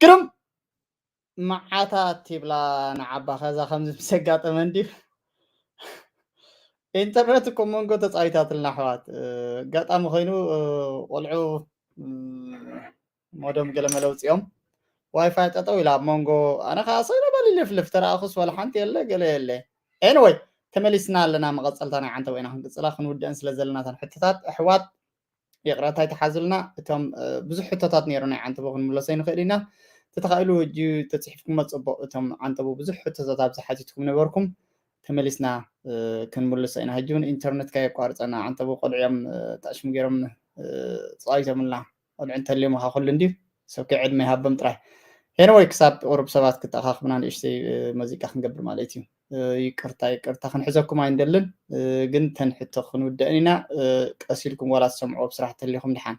ግርም መዓታት ይብላ ንዓባ። ከዛ ከምዚ ምስ ኣጋጠመ እንድዩ ኢንተርነት እኮ መንጎ ተጻዊታትልና ኣሕዋት። ኣጋጣሚ ኮይኑ ቆልዑ ሞደም ገለ መለውፂኦም ዋይፋይ ጠጠው ኢላ ኣብ መንጎ ኣነ ከዓ ሰይረ በሊ ልፍልፍ ተረኣኹስ ዋላ ሓንቲ የለ ገለ የለ። ኤንወይ ተመሊስና ኣለና። መቐፀልታ ናይ ዓንተቦ ኢና ክንቅፅላ ክንውድአን ስለ ዘለናተን ሕቶታት ኣሕዋት ይቕረታ ይተሓዙልና። እቶም ብዙሕ ሕቶታት ነይሩ ናይ ዓንተቦ ክንምለሶ ይንኽእል ኢና። ተተኻኢሉ ሕጂ ተፅሒፍኩሞ ፅቡቕ። እቶም ዓንተቦ ብዙሕ ሕቶታት ኣብዚ ሓቲትኩም ነበርኩም። ተመሊስና ክንምልሶ ኢና። ሕጂ እውን ኢንተርነትካ የቋርፀና። ዓንተቦ ቆልዑ እዮም ተኣሽሙ ገይሮም ተፃዊቶምልና። ቆልዑ እንተልዮም ካ ኩሉ እንድዩ ሰብ ከይ ዕድመ ይሃቦም ጥራይ። ኤንወይ ክሳብ ቁሩብ ሰባት ክተኣኻኽብና ንእሽተይ መዚቃ ክንገብር ማለት እዩ። ይቅርታ ይቅርታ ክንሕዘኩም ኣይንደልን፣ ግን ተን ሕቶ ክንውደእን ኢና። ቀስ ኢልኩም ዋላ ትሰምዑ ኣብ ስራሕ ተሊኹም ድሓን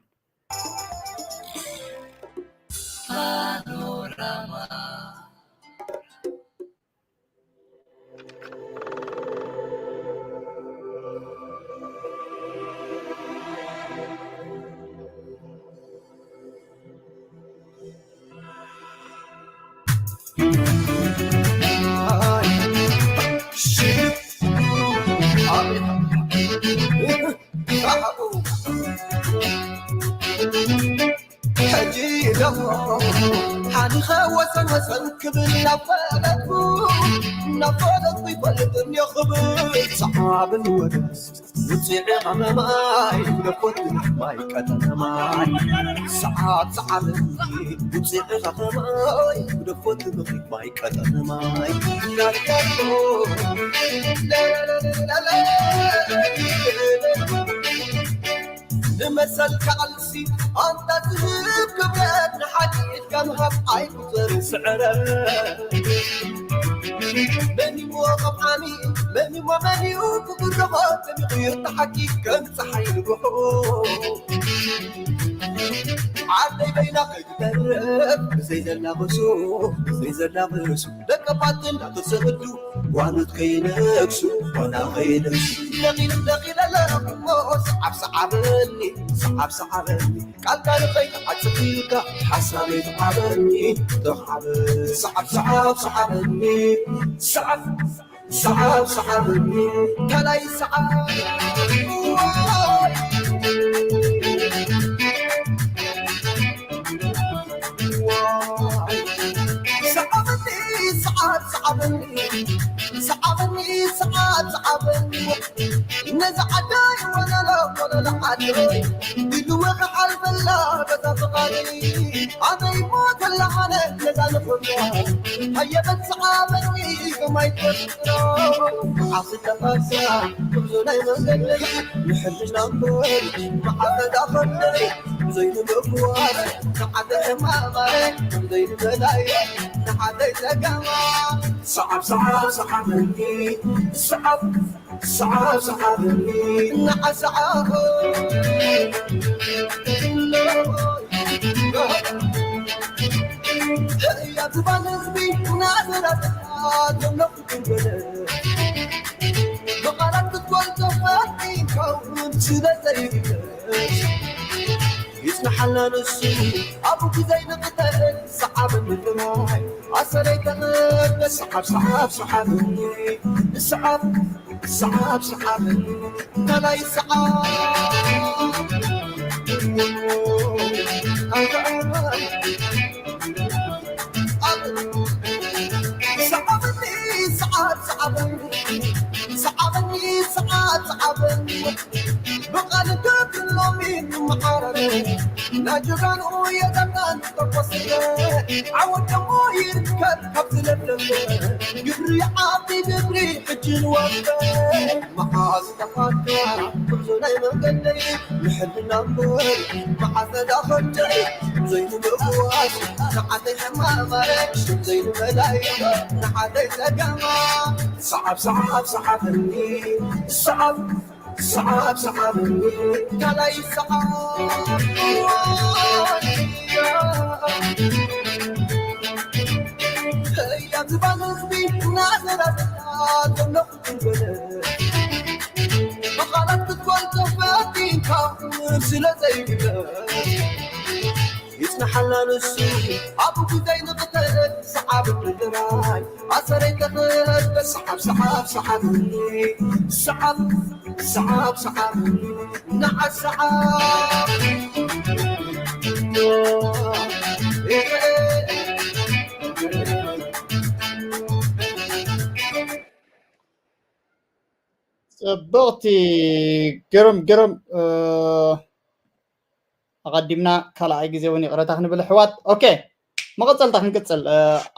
ሕጂ ደሞ ሓሊኸ ወሰን ወሰን ክብል ናብ ፈለጥኩ፣ ናብ ፈለጥኩ ይፈልጥ እኒኦ ክብል ሰዓብን ወደስ ውፅዒ ኸመማይ ግደፎት ማይ ቀጠነ ማይ ሰዓብ ሰዓብ ውፅዒ ኸመማይ ግደፎት ማይ ቀጠነ ማይ ናዳቶ ንመሰል ቃልሲ ኣንታ ትህብ ክብረት ንሓቂ ኢድካ ምሃብ ኣይቁፅር ስዕረት መን እሞ ከም ዓሚ መን እሞ መን እዩ ክጉረኾ ተሚቑ ይርታ ሓቂ ከም ፀሓይ ንጉሑ ዓደይ በይና ከይትተርፍ ብዘይ ዘናቕሱ ብዘይ ዘናቕሱ ደቀባት እናተሰእሉ ጓኖት ከይነግሱ ጓና ከይነግሱ ደኺል ደኺል ኣለኹሞ ሰዓብ ሰዓበኒ ሰዓብ ሰዓበኒ ቃልካ ንኸይትዓጽፍ ኢልካ ሓሳበይ ተዓበኒ ተኻበ ሰዓብ ሰዓብ ሰዓበኒ ሰዓብ ሰዓብ ሰዓበኒ ከላይ ሰዓብ ሰዓበኒ ሰዓብ ሰዓበኒ ሰዓበኒ ሰዓብ ሰዓበኒ ነዛ ዓደይ ወለሎ ወለሎ ዓደይ ኢልወ ክሓልፈላ በዛ ፍቓደይ ኣበይ ሞተላ ኣነ ነዛ ንኽብራ ሃየበት ሰዓበኒ ከማይ ተፍቅሮ መዓስ ተፋሳ ጉዕዞ ናይ መንገደይ ንሕልና እምበር መዓስ ተዳኸደይ ዘይንምግባር ንዓደ ሕማማይ ዘይንበላይ ንዓደይ ጸገማ ሰዓብ ሰዓብ ሰዓበኒ ሰዓብ ሰዓብ ሰዓበኒ ንዓሰዓቦ ህያ ዝባን ህዝቢ ናዘራትካ ዘለኹ ክንበለ ብቓላት ክትገልጾ ፈቲንከውን ስለ ዘይብለሽ ይጽንሓልና ንሱ ኣብኡ ግዜ ንቕተል ሰዓብ ምድራይ ኣሰረይ ተቐበል ሰዓብ ሰዓብ ሰዓብኒ ሰዓብ ሰዓብ ሰዓብኒ ከላይ ሰዓብ ሰዓብኒ ሰዓብ ሰዓብኒ ሰዓብኒ ሰዓብ ሰዓብኒ ብቓል ከብሎሚ ንመዓረረ ናጀጋኑ የዘናን ተቆስረ ዓወት ደሞ ይርከብ ካብ ዝለብለበ ግብሪ ዓቢ ግብሪ ሕጂ ንወፈ መዓዝ ተኻካ ጉዕዞ ናይ መንገደይ ንሕልና እምበር መዓዝ ነዳኸደይ ዘይንምእዋስ ንዓደይ ሕማማይ ዘይንመላይ ንዓደይ ጸገማ ሰዓብ ሰዓብ ሰዓብኒ ሰዓብ ሰዓብ ሰዓብኒ ካልኣይ ሰዓብ ህያ ዝባን ህዝቢ ናዘራትና ዘለኹ ክንበለ ብቓላት ክትገልጾ ፈቲንካ ስለ ዘይብለ ይጽናሓ ንሲ ኣብ ጉዳይ ንቕተል ሰዓብ ትግራይ ኣሰረይ ተኽእል ሰዓብ ሰዓብ ሰዓብ ሰዓብ ሰዓብ ንዓ ሰዓብ ጽብቕቲ። ግርም ግርም። ኣቐዲምና ካልኣይ ግዜ እውን ይቕረታ ክንብል ኣሕዋት። ኦኬ፣ መቐጸልታ ክንቅጽል።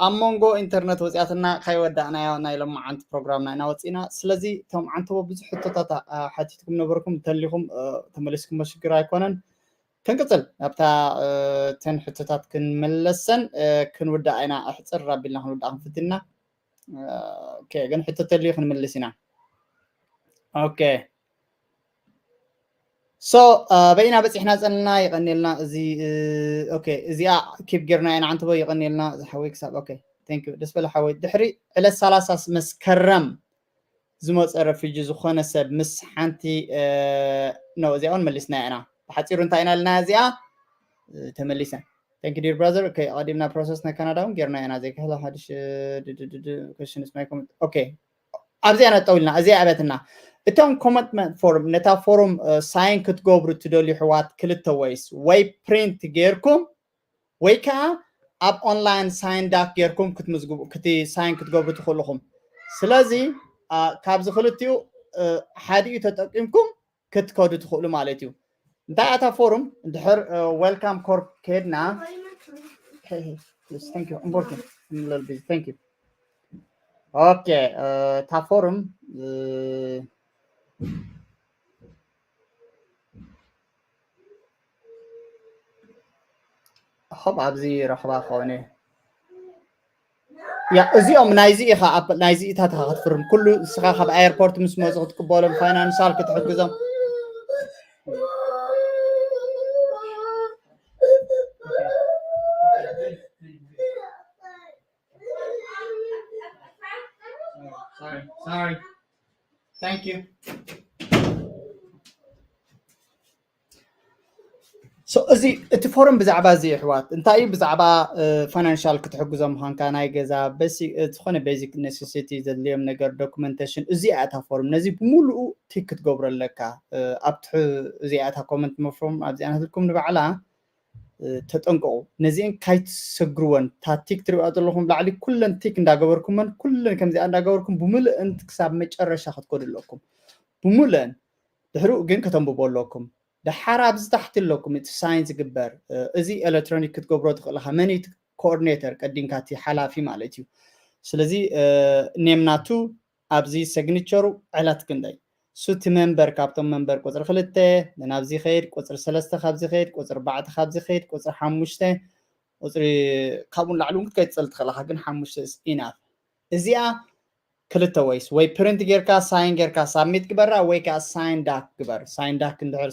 ኣብ መንጎ ኢንተርነት ወጺኣትና ካይወዳእናዮ ናይ ሎማዓንቲ ፕሮግራምና ኢና ወጺእና። ስለዚ እቶም ዓንተቦ ብዙሕ ሕቶታት ሓቲትኩም ነበርኩም፣ እንተሊኹም ተመሊስኩሞ ሽግር ኣይኮነን። ክንቅጽል፣ ኣብታ እተን ሕቶታት ክንምለሰን ክንውዳእ ኢና። ኣሕጽር ኣቢልና ክንውዳእ ክንፍትን ኢና። ኦኬ፣ ግን ሕቶ ተልዩ ክንምልስ ኢና። ኦኬ፣ ሶ በይና በፂሕና ፀንና። ይቐኒልና። እዚ ኦኬ፣ እዚኣ ኪፕ ጌርና ኢና። ዓንተቦ ይቐኒልና ዝሓወይ ክሳብ። ኦኬ፣ ቴንክ ዩ። ደስ በለ ሓወይ። ድሕሪ ዕለት ሰላሳ መስከረም ዝመፀ ረፊጂ ዝኾነ ሰብ ምስ ሓንቲ ኖ፣ እዚኣ እውን መሊስና ኢና። ብሓፂሩ እንታይ ኢና ኢልና እዚኣ ተመሊሰ። Thank you dear brother። ኦኬ፣ ኣቐዲምና ፕሮሰስ ናይ ካናዳ እውን ጌርና ኢና። ዘይክሕላ ሓድሽ questions my comment። ኦኬ፣ ኣብዚኣ ነጠው ኢልና፣ እዚኣ ኣበትና። እቶም ኮሚትመንት ፎርም፣ ነታ ፎርም ሳይን ክትገብሩ ትደልዩ ኣሕዋት፣ ክልተ ወይስ ወይ ፕሪንት ጌርኩም ወይ ከዓ ኣብ ኦንላይን ሳይን ዳክ ጌርኩም ክትምዝግቡ፣ ክቲ ሳይን ክትገብሩ ትኽእሉ ኢኹም። ስለዚ ካብዚ ክልቲኡ ሓዲኡ ተጠቂምኩም ክትከዱ ትኽእሉ ማለት እዩ። እንታይ እታ ፎርም ድሕር ዌልካም ኮርፕ ከድና። Thank you. I'm working. I'm a little busy. Thank you. ኦኬ፣ እታ ፎርም ሆብ ኣብዚ ረኽባ ክኸውን እየ። ያ፣ እዚኦም ናይዚ ኢኻ፣ ኣብ ናይዚ ኢታት ኢኻ ክትፍርም። ኩሉ ንስኻ ካብ ኣየርፖርት ምስ መጹ ክትቅበሎም፣ ፋይናንሳል ክትሕግዞም። Sorry, sorry. Thank you. So እዚ እቲ ፎረም ብዛዕባ እዚ ኣሕዋት እንታይ እዩ? ብዛዕባ ፋይናንሻል ክትሕግዞም ምዃንካ፣ ናይ ገዛ በሲ-፣ ዝኾነ ቤዚክ ኔሴሲቲ ዘድልዮም ነገር፣ ዶኩመንቴሽን፣ እዚኣ እታ ፎርም። ነዚ ብምሉኡ ቲክ ክትገብሮ ኣለካ። ኣብ ትሕ-፣ እዚኣ እታ ኮመንት ፎርም ኣብዚኣ ናትልኩም ንባዕላ ተጠንቀቑ። ነዚአን ካይትሰግርወን። እታ ቲክ ትሪእዋ ዘለኹም ላዕሊ ኩለን ቲክ እንዳገበርኩመን፣ ኩለን ከምዚኣ እንዳገበርኩም ብምሉእን ክሳብ መጨረሻ ክትከዱ ኣለኩም። ብምሉእን። ድሕሪኡ ግን ከተንብቦ ኣለኩም። ደሓር ኣብዚ ታሕቲ ኣለኩም እቲ ሳይን ዝግበር፣ እዚ ኤሌክትሮኒክ ክትገብሮ ትኽእል ኢኻ። መን እዩ እቲ ኮኦርዲኔተር? ቀዲምካ እቲ ሓላፊ ማለት እዩ። ስለዚ ኔም ናቱ ኣብዚ ሰግኒቸሩ ዕለት ክንደይ፣ እሱ እቲ መንበር፣ ካብቶም መንበር ቁፅሪ ክልተ ናብዚ ከይድ፣ ቁፅሪ ሰለስተ ካብዚ ከይድ፣ ቁፅሪ ኣርባዕተ ካብዚ ከይድ፣ ቁፅሪ ሓሙሽተ፣ ቁፅሪ ካብኡ ንላዕሊ እውን ክትከይድ ትኽእል ኢኻ፣ ግን ሓሙሽተ ኢናፍ። እዚኣ ክልተ ወይስ ወይ ፕሪንት ጌርካ ሳይን ጌርካ ሳብሚት ግበራ፣ ወይ ከዓ ሳይን ዳክ ግበር። ሳይን ዳክ እንድሕር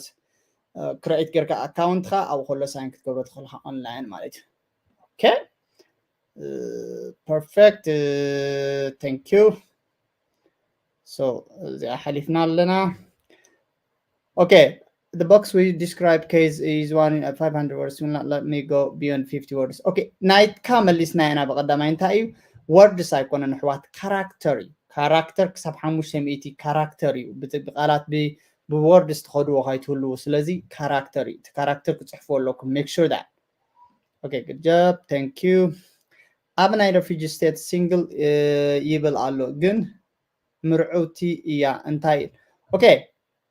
ክረኤት ጌርካ ኣካውንትካ ኣብኡ ከሎ ሳይን ክትገብሮ ትኽእል ኢኻ ኦንላይን ማለት እዩ። ኦኬ፣ ፐርፌክት። Thank you። So እዚኣ ሓሊፍና ኣለና። Okay, the box we describe case is one in five hundred words, will not let me go beyond fifty words. Okay, ናይትካ መሊስና ኢና ብቐዳማይ። እንታይ እዩ? ወርድስ ኣይኮነን ኣሕዋት፣ ካራክተር እዩ። ካራክተር ክሳብ ሓሙሽተ ሚእቲ ካራክተር እዩ። ብቃላት ብወርድስ ትኸድዎ ካይትህልዉ። ስለዚ ካራክተር እዩ። እቲ ካራክተር ክፅሕፍዎ ኣለኩም። Make sure that። Okay, good job. Thank you። ኣብ ናይ ሬፊጂ ስቴት ሲንግል ይብል ኣሎ፣ ግን ምርዕውቲ እያ። እንታይ? Okay፣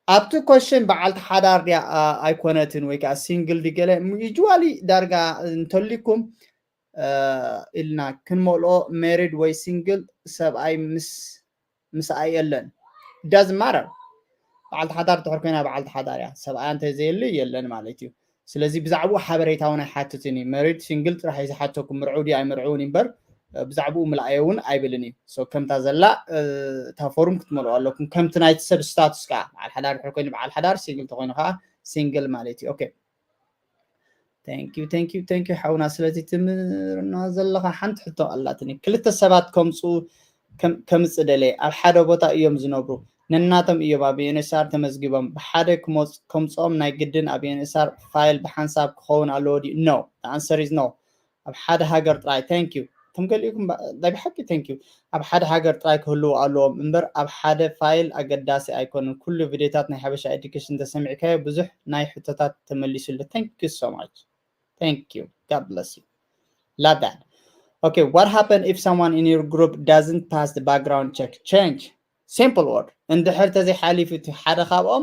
ኣብቲ ኮሽን በዓልቲ ሓዳር ድያ ኣይኮነትን ወይ ከዓ ሲንግል ድገለ? ዩጅዋሊ ዳርጋ እንተሊኩም ኢልና ክንመልኦ፣ ሜሪድ ወይ ሲንግል፣ ሰብኣይ ምስ ምስኣ የለን። Doesn't matter። በዓልቲ ሓዳር ድሕር ኮይና በዓልቲ ሓዳር እያ። ሰብኣያ እንተዘየሉ የለን ማለት እዩ። ስለዚ ብዛዕባኡ ሓበሬታ እውን ኣይሓትትን እዩ። መሪድ ሲንግል ጥራሕ እዩ ዝሓተኩም፣ ምርዑው ድዩ ኣይምርዑውን እምበር ብዛዕባኡ ምልኣየ እውን ኣይብልን እዩ። So ከምታ ዘላ እታ ፎርም ክትመልኦ ኣለኩም፣ ከምቲ ናይቲ ሰብ ስታቱስ ከዓ በዓል ሓዳር ድሕር ኮይኑ በዓል ሓዳር፣ ሲንግል ተኮይኑ ከዓ ሲንግል ማለት እዩ። Okay። Thank you, thank you, thank you ሓውና ስለዚ ትምህርና ዘለኻ። ሓንቲ ሕቶ ኣላትኒ። ክልተ ሰባት ከምፁ ከምፅ ደለ ኣብ ሓደ ቦታ እዮም ዝነብሩ። ነናቶም እዮም ኣብ NSR ተመዝጊቦም። ብሓደ ክመጽ- ከምጽኦም ናይ ግድን ኣብ NSR ፋይል ብሓንሳብ ክኸውን ኣለዎ ድዩ? No. The answer is no. ኣብ ሓደ ሃገር ጥራይ። Thank you። እቶም ገሊኡኩም ባ- ናይ ብሓቂ thank you። ኣብ ሓደ ሃገር ጥራይ ክህልዉ ኣለዎም እምበር ኣብ ሓደ ፋይል ኣገዳሲ ኣይኮነን። ኩሉ ቪድዮታት ናይ ሓበሻ ኤዱኬሽን ተሰሚዕካዮ ብዙሕ ናይ ሕቶታት ተመሊሱሉ። Thank you so much. Thank you. God bless you. Love that. Okay, what happened if someone in your group doesn't pass the background check? Change. Simple word. እንድሕር ተዘይሓሊፉ እቲ ሓደ ካብኦም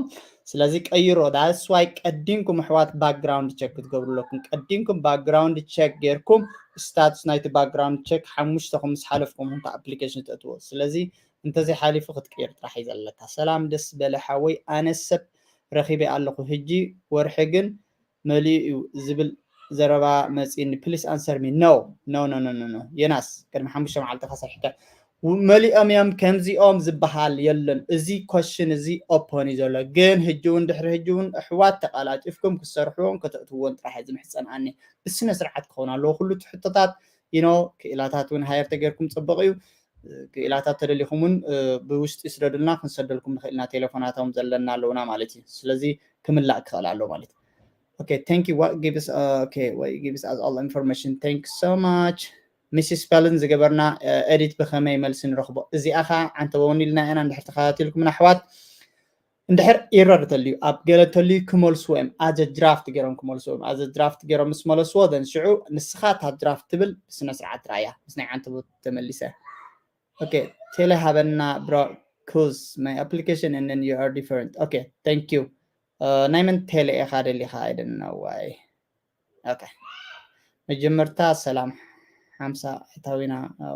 ስለዚ ቀይሮ። That's why ቀዲምኩም ኣሕዋት ባክግራውንድ ቸክ ክትገብሩ ኣለኩም። ቀዲምኩም ባክግራውንድ ቸክ ጌርኩም ስታቱስ ናይቲ ባክግራውንድ ቸክ ሓሙሽተ ምስ ሓለፍኩም እንተ ኣፕሊኬሽን ተእትዎ። ስለዚ እንተዘይሓሊፉ ክትቅይር ጥራሕ እዩ ዘለካ። ሰላም ደስ በለ ሓወይ፣ ኣነ ሰብ ረኺበ ኣለኹ። ሕጂ ወርሒ ግን መሊኡ እዩ ዝብል ዘረባ መፂኒ። Please answer me. No, no, no, no, no, no. ዮናስ ቅድሚ ሓሙሽተ መዓልቲ ከሰርሕከ መሊኦም እዮም ከምዚኦም ዝበሃል የለን። እዚ ኮሽን እዚ ኦፖን እዩ ዘሎ። ግን ሕጂ እውን ድሕሪ ሕጂ እውን ኣሕዋት ተቃላጢፍኩም ክትሰርሕዎን ከተእትዎን ጥራሕ እዩ ዝምሕፀን ኣነ። ብስነ ስርዓት ክኸውን ኣለዎ ኩሉ እቲ ሕቶታት። You know ክኢላታት እውን ሃየር ተገይርኩም ፅቡቅ እዩ። ክኢላታት ተደሊኹም እውን ብውሽጢ ስደዱልና ክንሰደልኩም ንኽእል ኢና። ቴሌፎናቶም ዘለና ኣለውና ማለት እዩ። ስለዚ ክምላእ ክኽእል ኣለዎ ማለት እዩ። Okay, thank you. What gives uh, okay, what gives us all information. Thank you so much. ሚስስ ስፐልን ዝገበርና ኤዲት ብኸመይ መልሲ ንረኽቦ? እዚኣ ኸዓ ዓንተበውን ኢልና ኢና እንድሕር ተኸታቲልኩም ኣሕዋት። እንድሕር ኢረር ተልዩ ኣብ ገለ ተልዩ ክመልስዎ እዮም። ኣዘ ድራፍት ገይሮም ክመልስዎ እዮም። ኣዘ ድራፍት ገይሮም ምስ መለስዎ ዘን ሽዑ ንስኻ እታ ድራፍት ትብል ብስነ ስርዓት ራእያ ምስ ናይ ዓንተቦ ተመሊሰ። Okay, ቴሌ ሃበና ብሮ። Cause my application and then you are different. Okay, thank you. ናይ መን ቴሌ ኢኻ ደሊኻ? I don't know why. Okay, መጀመርታ ሰላም ሓምሳ ኣታዊና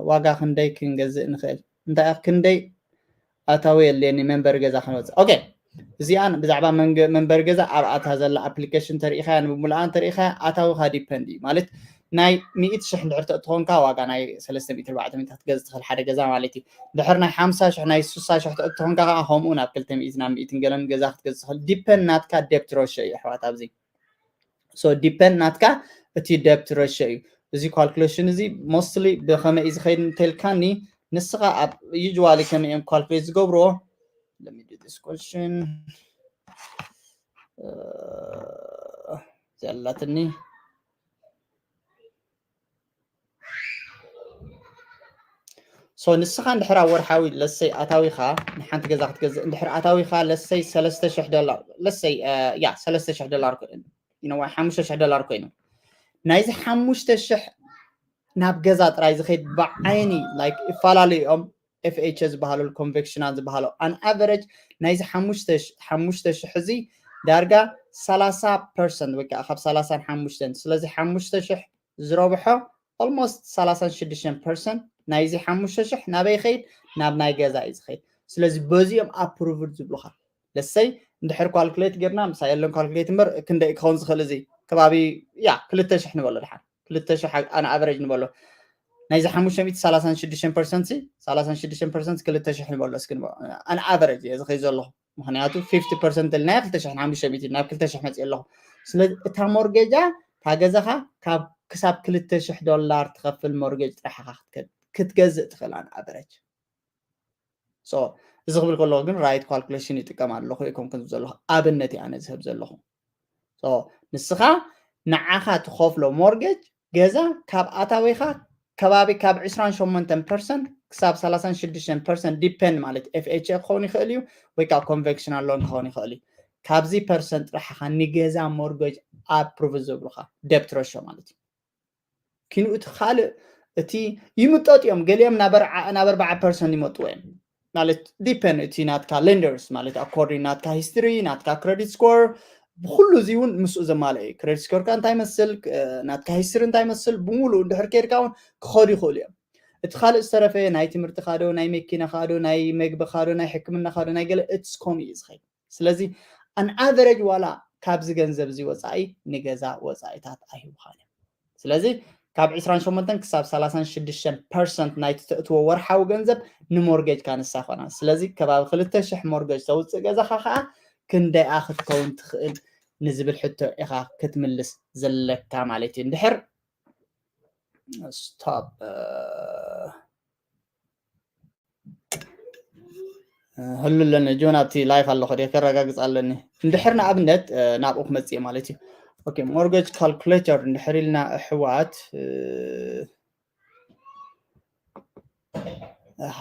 ዋጋ ክንደይ ክንገዝእ ንኽእል? እንታይ ኣብ ክንደይ ኣታዊ የድልየኒ መንበሪ ገዛ ክንወፅእ? Okay, እዚኣ ብዛዕባ መንበሪ ገዛ ኣብ ኣታ ዘላ ኣፕሊኬሽን ተሪኢኻያ ንምሙልኣን ተሪኢኻያ ኣታዊኻ ዲፐንድ እዩ ማለት ናይ ሚእቲ ሽሕ እንድሕር ተእትኾንካ ዋጋ ናይ ሰለስተ ሚእቲ ኣርባዕተ ሚእቲ ክትገዝእ ትኽእል ሓደ ገዛ ማለት እዩ። ድሕር ናይ ሓምሳ ሽሕ ናይ ስሳ ሽሕ ተእትኾንካ ከዓ ከምኡ ናብ ክልተ ሚእቲ ናብ ሚእትን ገለን ገዛ ክትገዝእ ትኽእል። ዲፐንድ ናትካ ደብት ረሾ እዩ ኣሕዋት ኣብዚ። So ዲፐንድ ናትካ እቲ ደብት ረሾ እዩ። እዚ ካልኩሌሽን እዚ ሞስትሊ ብኸመይ እዩ ዝኸይድ እንተልካኒ ንስኻ ኣብ ዩጅዋሊ ከመይ እዮም ካልኩሌት ዝገብርዎ? Let me do this question. ዘላትኒ so ንስኻ እንድሕር ኣብ ወርሓዊ ለሰይ ኣታዊኻ ንሓንቲ ገዛ ክትገዝእ እንድሕር ኣታዊኻ ለሰይ ሰለስተ ሽሕ ዶላር ለሰይ ያ ሰለስተ ሽሕ ዶላር ይነዋ ሓሙሽተ ሽሕ ዶላር ኮይኑ ናይዚ ሓሙሽተ ሽሕ ናብ ገዛ ጥራይ ዝኸይድ ብዓይኒ ላይክ ይፈላለዩ እዮም። FHA ዝበሃሉ ኮንቬክሽናል ዝበሃሉ on average ናይዚ ሓሙሽተ ሽሕ እዚ ዳርጋ ሰላሳ ፐርሰንት ወይ ከዓ ካብ ሰላሳን ሓሙሽተን ስለዚ ሓሙሽተ ሽሕ ዝረብሖ almost ሰላሳን ሽዱሽተን ፐርሰንት ናይዚ ሓሙሽተ ሽሕ ናበይ ይኸይድ? ናብ ናይ ገዛ እዩ ዝኸይድ። ስለዚ በዚኦም ኣፕሩቭድ ዝብሉኻ ለሰይ እንድሕር ካልኩሌት ጌርና ምሳ የለን ካልኩሌት እምበር ክንደይ ክኸውን ዝኽእል እዚ ከባቢ ያ ክልተ ሽሕ ንበሎ ድሓን ክልተ ሽሕ ኣን ኣቨሬጅ ንበሎ ናይዚ ሓሙሽተ ሚእቲ ሰላሳን ሽዱሽተን ፐርሰንት ሰላሳን ሽዱሽተን ፐርሰንት ክልተ ሽሕ ንበሎ እስኪ ኣን ኣቨሬጅ እየ ዝኸይ ዘለኹ ምክንያቱ ፊፍቲ ፐርሰንት ኢልናዮ ክልተ ሽሕን ሓሙሽተ ሚእትን ናብ ክልተ ሽሕ መፅእ ኣለኹ ስለዚ እታ ሞርጌጃ እታ ገዛኻ ካብ ክሳብ ክልተ ሽሕ ዶላር ትኸፍል ሞርጌጅ ጥራሕ ኢኻ ክትገዝእ ትኽእል ኣን ኣቨሬጅ so እዚ ክብል ከለኹ ግን ራይት ካልኩሌሽን ይጥቀም ኣለኹ እየ ከምክን ዘለኹ ኣብነት እየ ኣነ ዝህብ ዘለኹ so ንስኻ ንዓኻ ትኸፍሎ ሞርጌጅ ገዛ ካብ ኣታዊኻ ከባቢ ካብ ዕስራን ሸሞንተን ፐርሰንት ክሳብ ሰላሳን ሽዱሽተን ፐርሰንት ዲፐንድ ማለት FHA ክኸውን ይኽእል እዩ ወይ ከዓ ኮንቬክሽናል ሎን ክኸውን ይኽእል እዩ ካብዚ ፐርሰንት ጥራሕ ኢኻ ንገዛ ሞርጌጅ ኣፕሩቭ ዝብሉኻ ደብት ረሾ ማለት እዩ ኪኑ እቲ ካልእ እቲ ይምጠጡ እዮም ገሊኦም ናብ ኣርባዓ ፐርሰንት ይመጥዎ እዮም ማለት ዲፐን እቲ ናትካ ሌንደርስ ማለት ኣኮርዲን ናትካ ሂስትሪ ናትካ ክረዲት ስኮር ብኩሉ እዚ እውን ምስኡ ዘማልአ እዩ ክረዲት ስኮርካ እንታይ መስል ናትካ ሂስትሪ እንታይ መስል ብምሉእ እንድሕር ከይድካ እውን ክኸዱ ይኽእሉ እዮም እቲ ካልእ ዝተረፈ ናይ ትምህርቲ ካዶ ናይ መኪና ካዶ ናይ መግቢ ካዶ ናይ ሕክምና ካዶ ናይ ገለ እትስ ኮም እዩ ዝኸይድ ስለዚ ኣን ኣቨረጅ ዋላ ካብዚ ገንዘብ እዚ ወፃኢ ንገዛ ወፃኢታት ኣይህቡኻን እዮም ስለዚ ካብ ዕስራን ሸሞንተን ክሳብ ሰላሳን ሽዱሽተን ፐርሰንት ናይቲ ተእትዎ ወርሓዊ ገንዘብ ንሞርጌጅካ ንሳ ኮና ስለዚ ከባቢ ክልተ ሽሕ ሞርጌጅ ተውፅእ ገዛኻ ከዓ ክንደይኣ ክትከውን ትኽእል ንዝብል ሕቶ ኢኻ ክትምልስ ዘለካ ማለት እዩ እንድሕር stop ህሉ ኣለኒ ጆን ኣብቲ live ኣለኹ ደ ከረጋግፅ ኣለኒ። እንድሕር ንኣብነት ናብኡ ክመፅእ ማለት እዩ። Okay, mortgage calculator እንድሕር ኢልና ኣሕዋት፣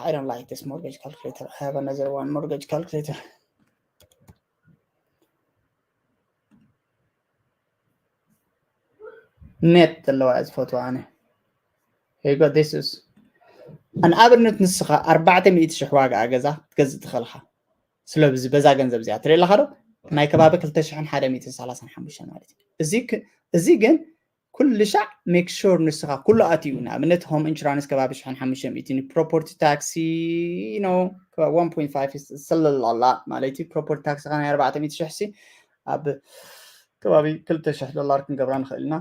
I don't like this mortgage calculator. I have another one mortgage calculator. ኔት ዘለዋ እያ ዝፈትዋ ኣነ። ንኣብነት ንስኻ ኣርባዕተ ሚእቲ ሽሕ ዋጋ ገዛ ክትገዝእ ትኽእልኻ። ስለዚ በዛ ገንዘብ እዚኣ ትርኢ ኣለኻ ዶ? ናይ ከባቢ ክልተ ሽሕን ሓደ ሚእትን ሰላሳን ሓሙሽተን ማለት እዩ። እዚ ግን ኩሉ ሻዕ make sure ንስኻ ኩሉ ኣትዩ። ንኣብነት home insurance ከባቢ ሽሕን ሓሙሽተ ሚእትን፣ property tax ኖ one point five ስለላላ ማለት እዩ። Property tax ኻ ናይ ኣርባዕተ ሚእቲ ሽሕ ሲ ኣብ ከባቢ ክልተ ሽሕ ዶላር ክንገብራ ንኽእል ኢና።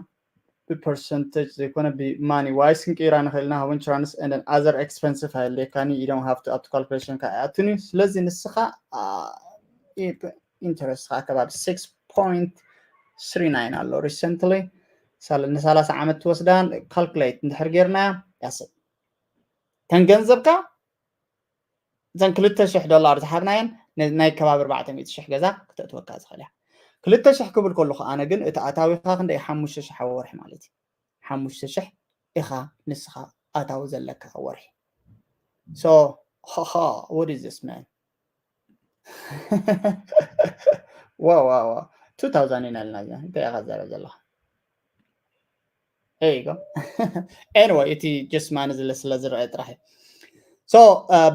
ብ percentage ዘይኮነ ብ money wise ክንቅይራ ንኽእል ኢና። Home insurance and other expenses ኣየድልየካን እዩ። You don't have to ኣብቲ calculation ካ ኣይኣቱን እዩ። ስለዚ ንስኻ interest ኻ ከባቢ six point three nine ኣሎ recently ንሰላሳ ዓመት ትወስዳን calculate እንድሕር ጌርና ያስብ ተን ገንዘብካ እዘን ክልተ ሽሕ ዶላር ዝሃብናየን ናይ ከባቢ ኣርባዕተ ሚእቲ ሽሕ ገዛ ክተእትወካ ዝኽእል እያ። ክልተ ሽሕ ክብል ከለኹ ኣነ ግን እቲ ኣታዊኻ ክንደይ ሓሙሽተ ሽሕ ኣብ ወርሒ ማለት እዩ። ሓሙሽተ ሽሕ ኢኻ ንስኻ ኣታዊ ዘለካ ኣብ ወርሒ። So ሃሃ what is this man? ዋ ዋ ዋ two thousand ኢና ኢልና እዚኣ እንታይ ኢኻ ዘረብ ዘለኻ? Anyway እቲ just ማን ዝለ ስለ ዝረአ ጥራሕ እዩ። So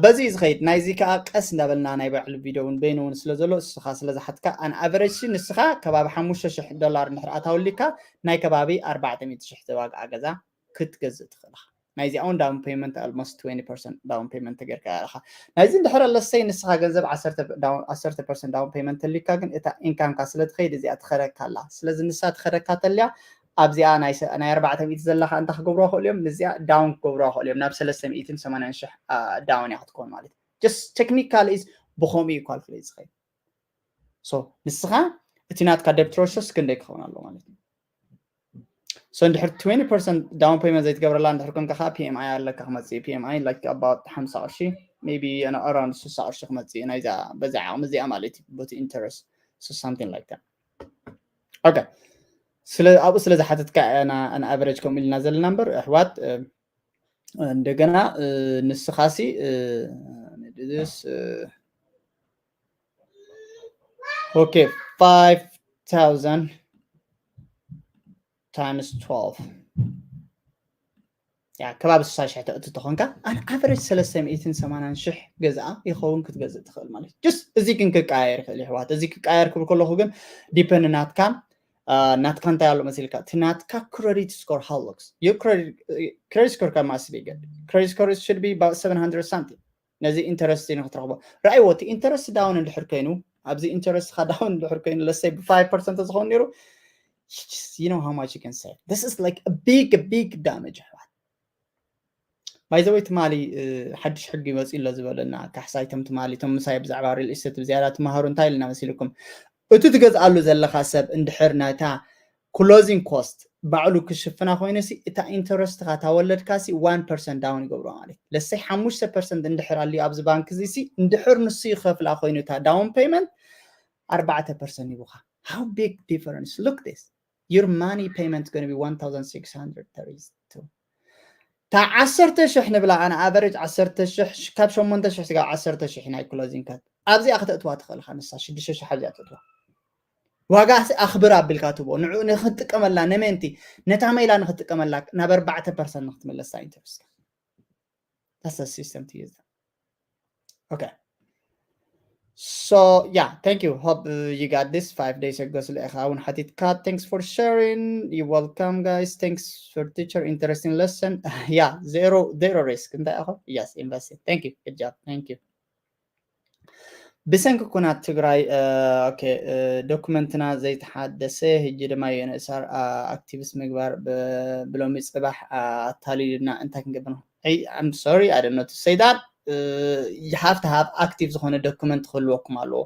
በዚ እዩ ዝኸይድ። ናይዚ ከዓ ቀስ እንዳበልና ናይ ባዕሉ ቪድዮ እውን በይኑ እውን ስለ ዘሎ እስኻ ስለ ዝሓትካ an average ንስኻ ከባቢ ሓሙሽተ ሽሕ ዶላር እንድሕር ኣታውሊካ ናይ ከባቢ ኣርባዕተ ሚእቲ ሽሕ ዘዋግኣ ገዛ ክትገዝእ ትኽእል ኢኻ። ናይዚኣ እውን down payment almost twenty percent down payment ተገርካ ኣለኻ። ናይዚ እንድሕር ኣለሰይ ንስኻ ገንዘብ ዓሰርተ percent down payment ተሊካ ግን እታ income ካ ስለ ትኸይድ እዚኣ ትኸደካ ኣላ። ስለዚ ንሳ ትኸደካ ተልያ ኣብዚኣ ናይ ኣርባዕተ ሚእቲ ዘለካ እንታ ክገብርዋ ክእሉ እዮም ንዚኣ down ክገብርዋ ክእሉ እዮም ናብ ሰለስተ ሚእትን ሰማንያን ሽሕ down እያ ክትኮን ማለት just technical is ብኸምኡ እዩ calculate ዝኸይድ። So ንስኻ እቲ ናትካ debt ratio ስ ክንደይ ክኸውን ኣሎ ማለት እዩ። So እንድሕር twenty percent down payment ዘይትገብረላ እንድሕር ኮንካ ከዓ PMI ኣለካ ክመፅእ እዩ። PMI like about ሓምሳ ቅርሺ maybe around ስሳ ቅርሺ ክመፅእ እዩ ናይዛ በዛ ዓቕሚ እዚኣ ማለት እዩ በቲ interest so something like that። Okay ስለ ኣብኡ ስለ ዝሓተትካ an average ከምኡ ኢልና ዘለና እምበር ኣሕዋት እንደገና ንስኻሲ okay five thousand times twelve ያ ከባቢ ስሳ ሽሕ ተእቲ ተኾንካ an average ሰለስተ ሚእትን ሰማንያን ሽሕ ገዝኣ ይኸውን ክትገዝእ ትኽእል ማለት just እዚ ግን ክቀያየር ይኽእል ይሕዋት። እዚ ክቀያየር ክብል ከለኹ ግን depend ናትካ ናትካ እንታይ ኣሎ መሲልካ እቲ ናትካ credit score how looks your credit score ካብ ማስብ ይገድ credit score should be about seven hundred something ነዚ interest ንክትረኽቦ ረኣይዎ እቲ interest down እንድሕር ኮይኑ ኣብዚ interest ካ down እንድሕር ኮይኑ let's say ብ five percent ዝኸውን ነይሩ you know how much you can save this is like a big a big damage ኣሕዋት። By the way ትማሊ ሓድሽ ሕጊ ይወፅእ ኣሎ ዝበለና ካሕሳይ ቶም ትማሊ ቶም ምሳይ ብዛዕባ real estate ብዝያዳ ትመሃሩ እንታይ ኢልና መሲልኩም እቲ ትገዝኣሉ ዘለካ ሰብ እንድሕር ናይታ closing cost ባዕሉ ክሽፍና ኮይኑ ሲ እታ interest ካ ታወለድካ ሲ one percent down ይገብሮ ማለት let's say ሓሙሽተ percent እንድሕር ኣልዩ ኣብዚ ባንክ እዚ ሲ እንድሕር ንሱ ይኸፍላ ኮይኑ እታ down payment ኣርባዕተ percent ይቡካ how big difference look this your money payment going to be one thousand six hundred thirty two እታ ዓሰርተ ሽሕ ንብላ ኣነ average ዓሰርተ ሽሕ ካብ ሸሞንተ ሽሕ ስጋብ ዓሰርተ ሽሕ ናይ closing cost ኣብዚኣ ክተእትዋ ትኽእልካ ንሳ ሽዱሽተ ሽሕ ኣብዚኣ ትእትዋ ዋጋ ኣኽብር ኣቢልካ ትቦ ንኡ ንክትጥቀመላ ነመንቲ ነታ መይላ ንክትጥቀመላ ናብ ኣርባዕተ percent ንክትመለሳ interest that's the system to use okay so yeah thank you hope uh, you got this five days ago ስለ ኢኻ እውን ሓቲትካ thanks for sharing you welcome guys thanks for teacher interesting lesson yeah zero zero risk እንታይ ኢኹ yes investing thank you good job thank you ብሰንኪ ኩናት ትግራይ ዶኩመንትና ዘይተሓደሰ ህጂ ድማ የንእሳር ኣክቲቪስት ምግባር ብሎሚ ፅባሕ ኣታሊሉና እንታይ ክንገብር ነው I'm sorry I don't know to say that you have to have active ዝኾነ ዶኩመንት ክህልወኩም ኣለዎ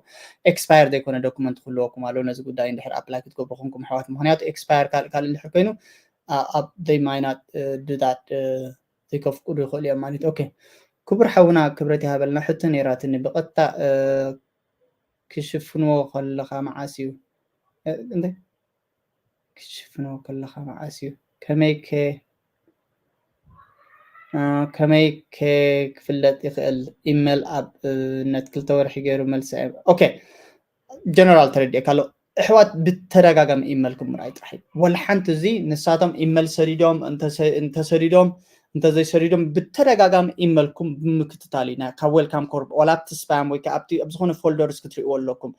expire ዘይኮነ ዶኩመንት ክህልወኩም ኣለዎ ነዚ ጉዳይ እንድሕር apply ክትገብሩ ኮንኩም ኣሕዋት ምክንያቱ expire ካልእ ካልእ እንድሕር ኮይኑ they might not do that ዘይከፍቅዱ ይኽእሉ እዮም ማለት okay ክቡር ሓውና ክብረት ይሃበልና። ሕቶ ነይራትኒ ብቐጥታ ክሽፍንዎ ከለኻ መዓስ እዩ እንታይ ክሽፍንዎ ከለኻ መዓስ እዩ ከመይ ከ ከመይ ከ ክፍለጥ ይኽእል? ኢመል ኣብነት ክልተ ወርሒ ገይሩ መልሲ። ኦኬ፣ ጀነራል ተረዲእካ ኣሎ። ኣሕዋት ብተደጋጋሚ ኢመልኩም ምርኣይ ጥራሕ እዩ። ወላ ሓንቲ እዚ ንሳቶም ኢመል ሰዲዶም እንተሰዲዶም እንተዘይሰዲዶም ብተደጋጋሚ ኢመልኩም ብምክትታል እዩ። ካብ ዌልካም ኮርፕ ዋላ ኣብቲ ስፓም ወይ ኣብ ዝኾነ ፎልደርስ ክትሪእዎ ኣለኩም።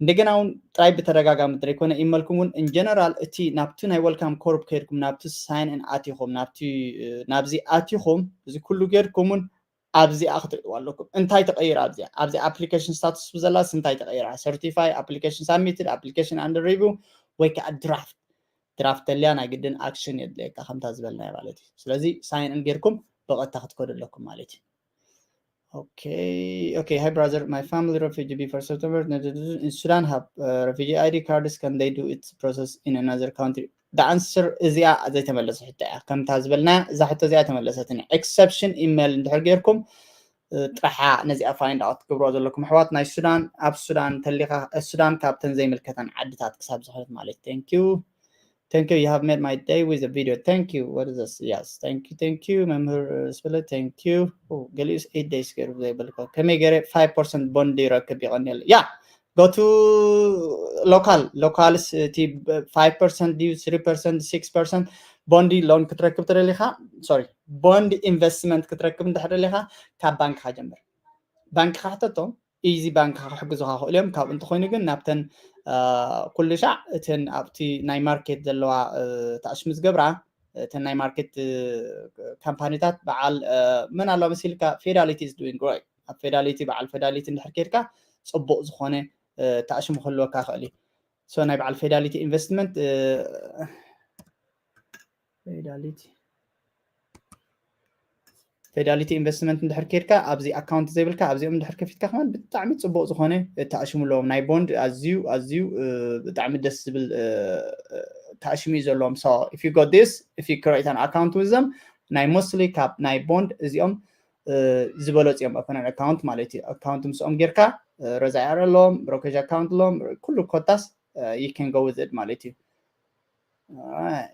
እንደገና እውን ጥራይ ብተደጋጋሚ ዘይኮነ ኢመልኩም እውን ኢንጀነራል እቲ ናብቲ ናይ ዌልካም ኮርፕ ከይድኩም ናብቲ ሳይን ን ኣቲኹም ናብዚ ኣቲኹም እዚ ኩሉ ጌርኩም እውን ኣብዚኣ ክትርእይዋ ኣለኩም። እንታይ ተቐይራ ኣብዚኣ ኣብዚ ኣፕሊኬሽን ስታቱስ ብዘላስ እንታይ ተቐይራ? ሰርቲፋይ፣ ኣፕሊኬሽን ሳብሚትድ፣ ኣፕሊኬሽን ኣንደር ሪቪው ወይ ከዓ ድራፍት ድራፍት ተልያ ናይ ግድን ኣክሽን የድልየካ ከምታ ዝበልናዮ ማለት እዩ። ስለዚ ሳይን ን ጌርኩም ብቐጥታ ክትከዱ ኣለኩም ማለት እዩ። Okay, okay. Hi brother, my family refugee before September. In Sudan have uh, refugee I D cards. Can they do its process in another country? The answer is yeah. ዘይተመለሰ ሕቶ እያ። ከምታ ዝበልና እዛ ሕቶ እዚኣ ተመለሰትኒ። ኤክሰፕሽን ኢሜል እንድሕር ጌርኩም ጥራሓ ነዚኣ ፋይንድ ኣውት ክትገብርዋ ዘለኩም ኣሕዋት። ናይ ሱዳን ኣብ ሱዳን ተሊኻ ሱዳን ካብተን ዘይምልከተን ዓድታት ክሳብ ዝኾነት ማለት። Thank you. Thank you. You have made my day with a video. Thank you. What is this? Yes. Thank you. Thank you. መምህር ስብለ thank you. ገሊኡስ eight days ገይሩ ዘይበልካ ከመይ ገይረ five percent ቦንድ ይረክብ? ይቐንየለ። Yeah, go to local locals እቲ five percent ድዩ three percent six percent ቦንድ ሎን ክትረክብ ትደሊኻ? Sorry, ቦንድ ኢንቨስትመንት ክትረክብ እንድሕር ደሊኻ ካብ ባንክኻ ጀምር። ባንክኻ ሕተቶም። ኢዚ ባንክ ክሕግዙኻ ክእሉ እዮም። ካብኡ እንተኾይኑ ግን ናብተን ኩሉ ሻዕ እተን ኣብቲ ናይ ማርኬት ዘለዋ ተኣሽሙ ዝገብራ እተን ናይ ማርኬት ካምፓኒታት በዓል መን ኣለዋ መሲልካ? Fidelity is doing great። ኣብ ፌዳሊቲ በዓል ፌዳሊቲ እንድሕር ከይድካ ፅቡቕ ዝኾነ ተኣሽሙ ክህልወካ ክእል እዩ። So ናይ በዓል ፌዳሊቲ ኢንቨስትመንት ፌዳሊቲ ፌዳሊቲ ኢንቨስትመንት እንድሕር ከይድካ ኣብዚ ኣካውንት ዘይብልካ ኣብዚኦም እንድሕር ከፊትካ ከማን ብጣዕሚ ፅቡቕ ዝኾነ ተኣሽሙ ኣለዎም። ናይ ቦንድ ኣዝዩ ኣዝዩ ብጣዕሚ ደስ ዝብል ተኣሽሙ እዩ ዘለዎም። So if you got this, if you create an account with them ናይ ሞስሊ ካብ ናይ ቦንድ እዚኦም ዝበለፁ እዮም። ኦፐን ኣካውንት ማለት እዩ። ኣካውንት ምስኦም ጌርካ ረዛያር ኣለዎም፣ ብሮኬጅ ኣካውንት ኣለዎም፣ ኩሉ ኮታስ you can go with it ማለት እዩ። Alright.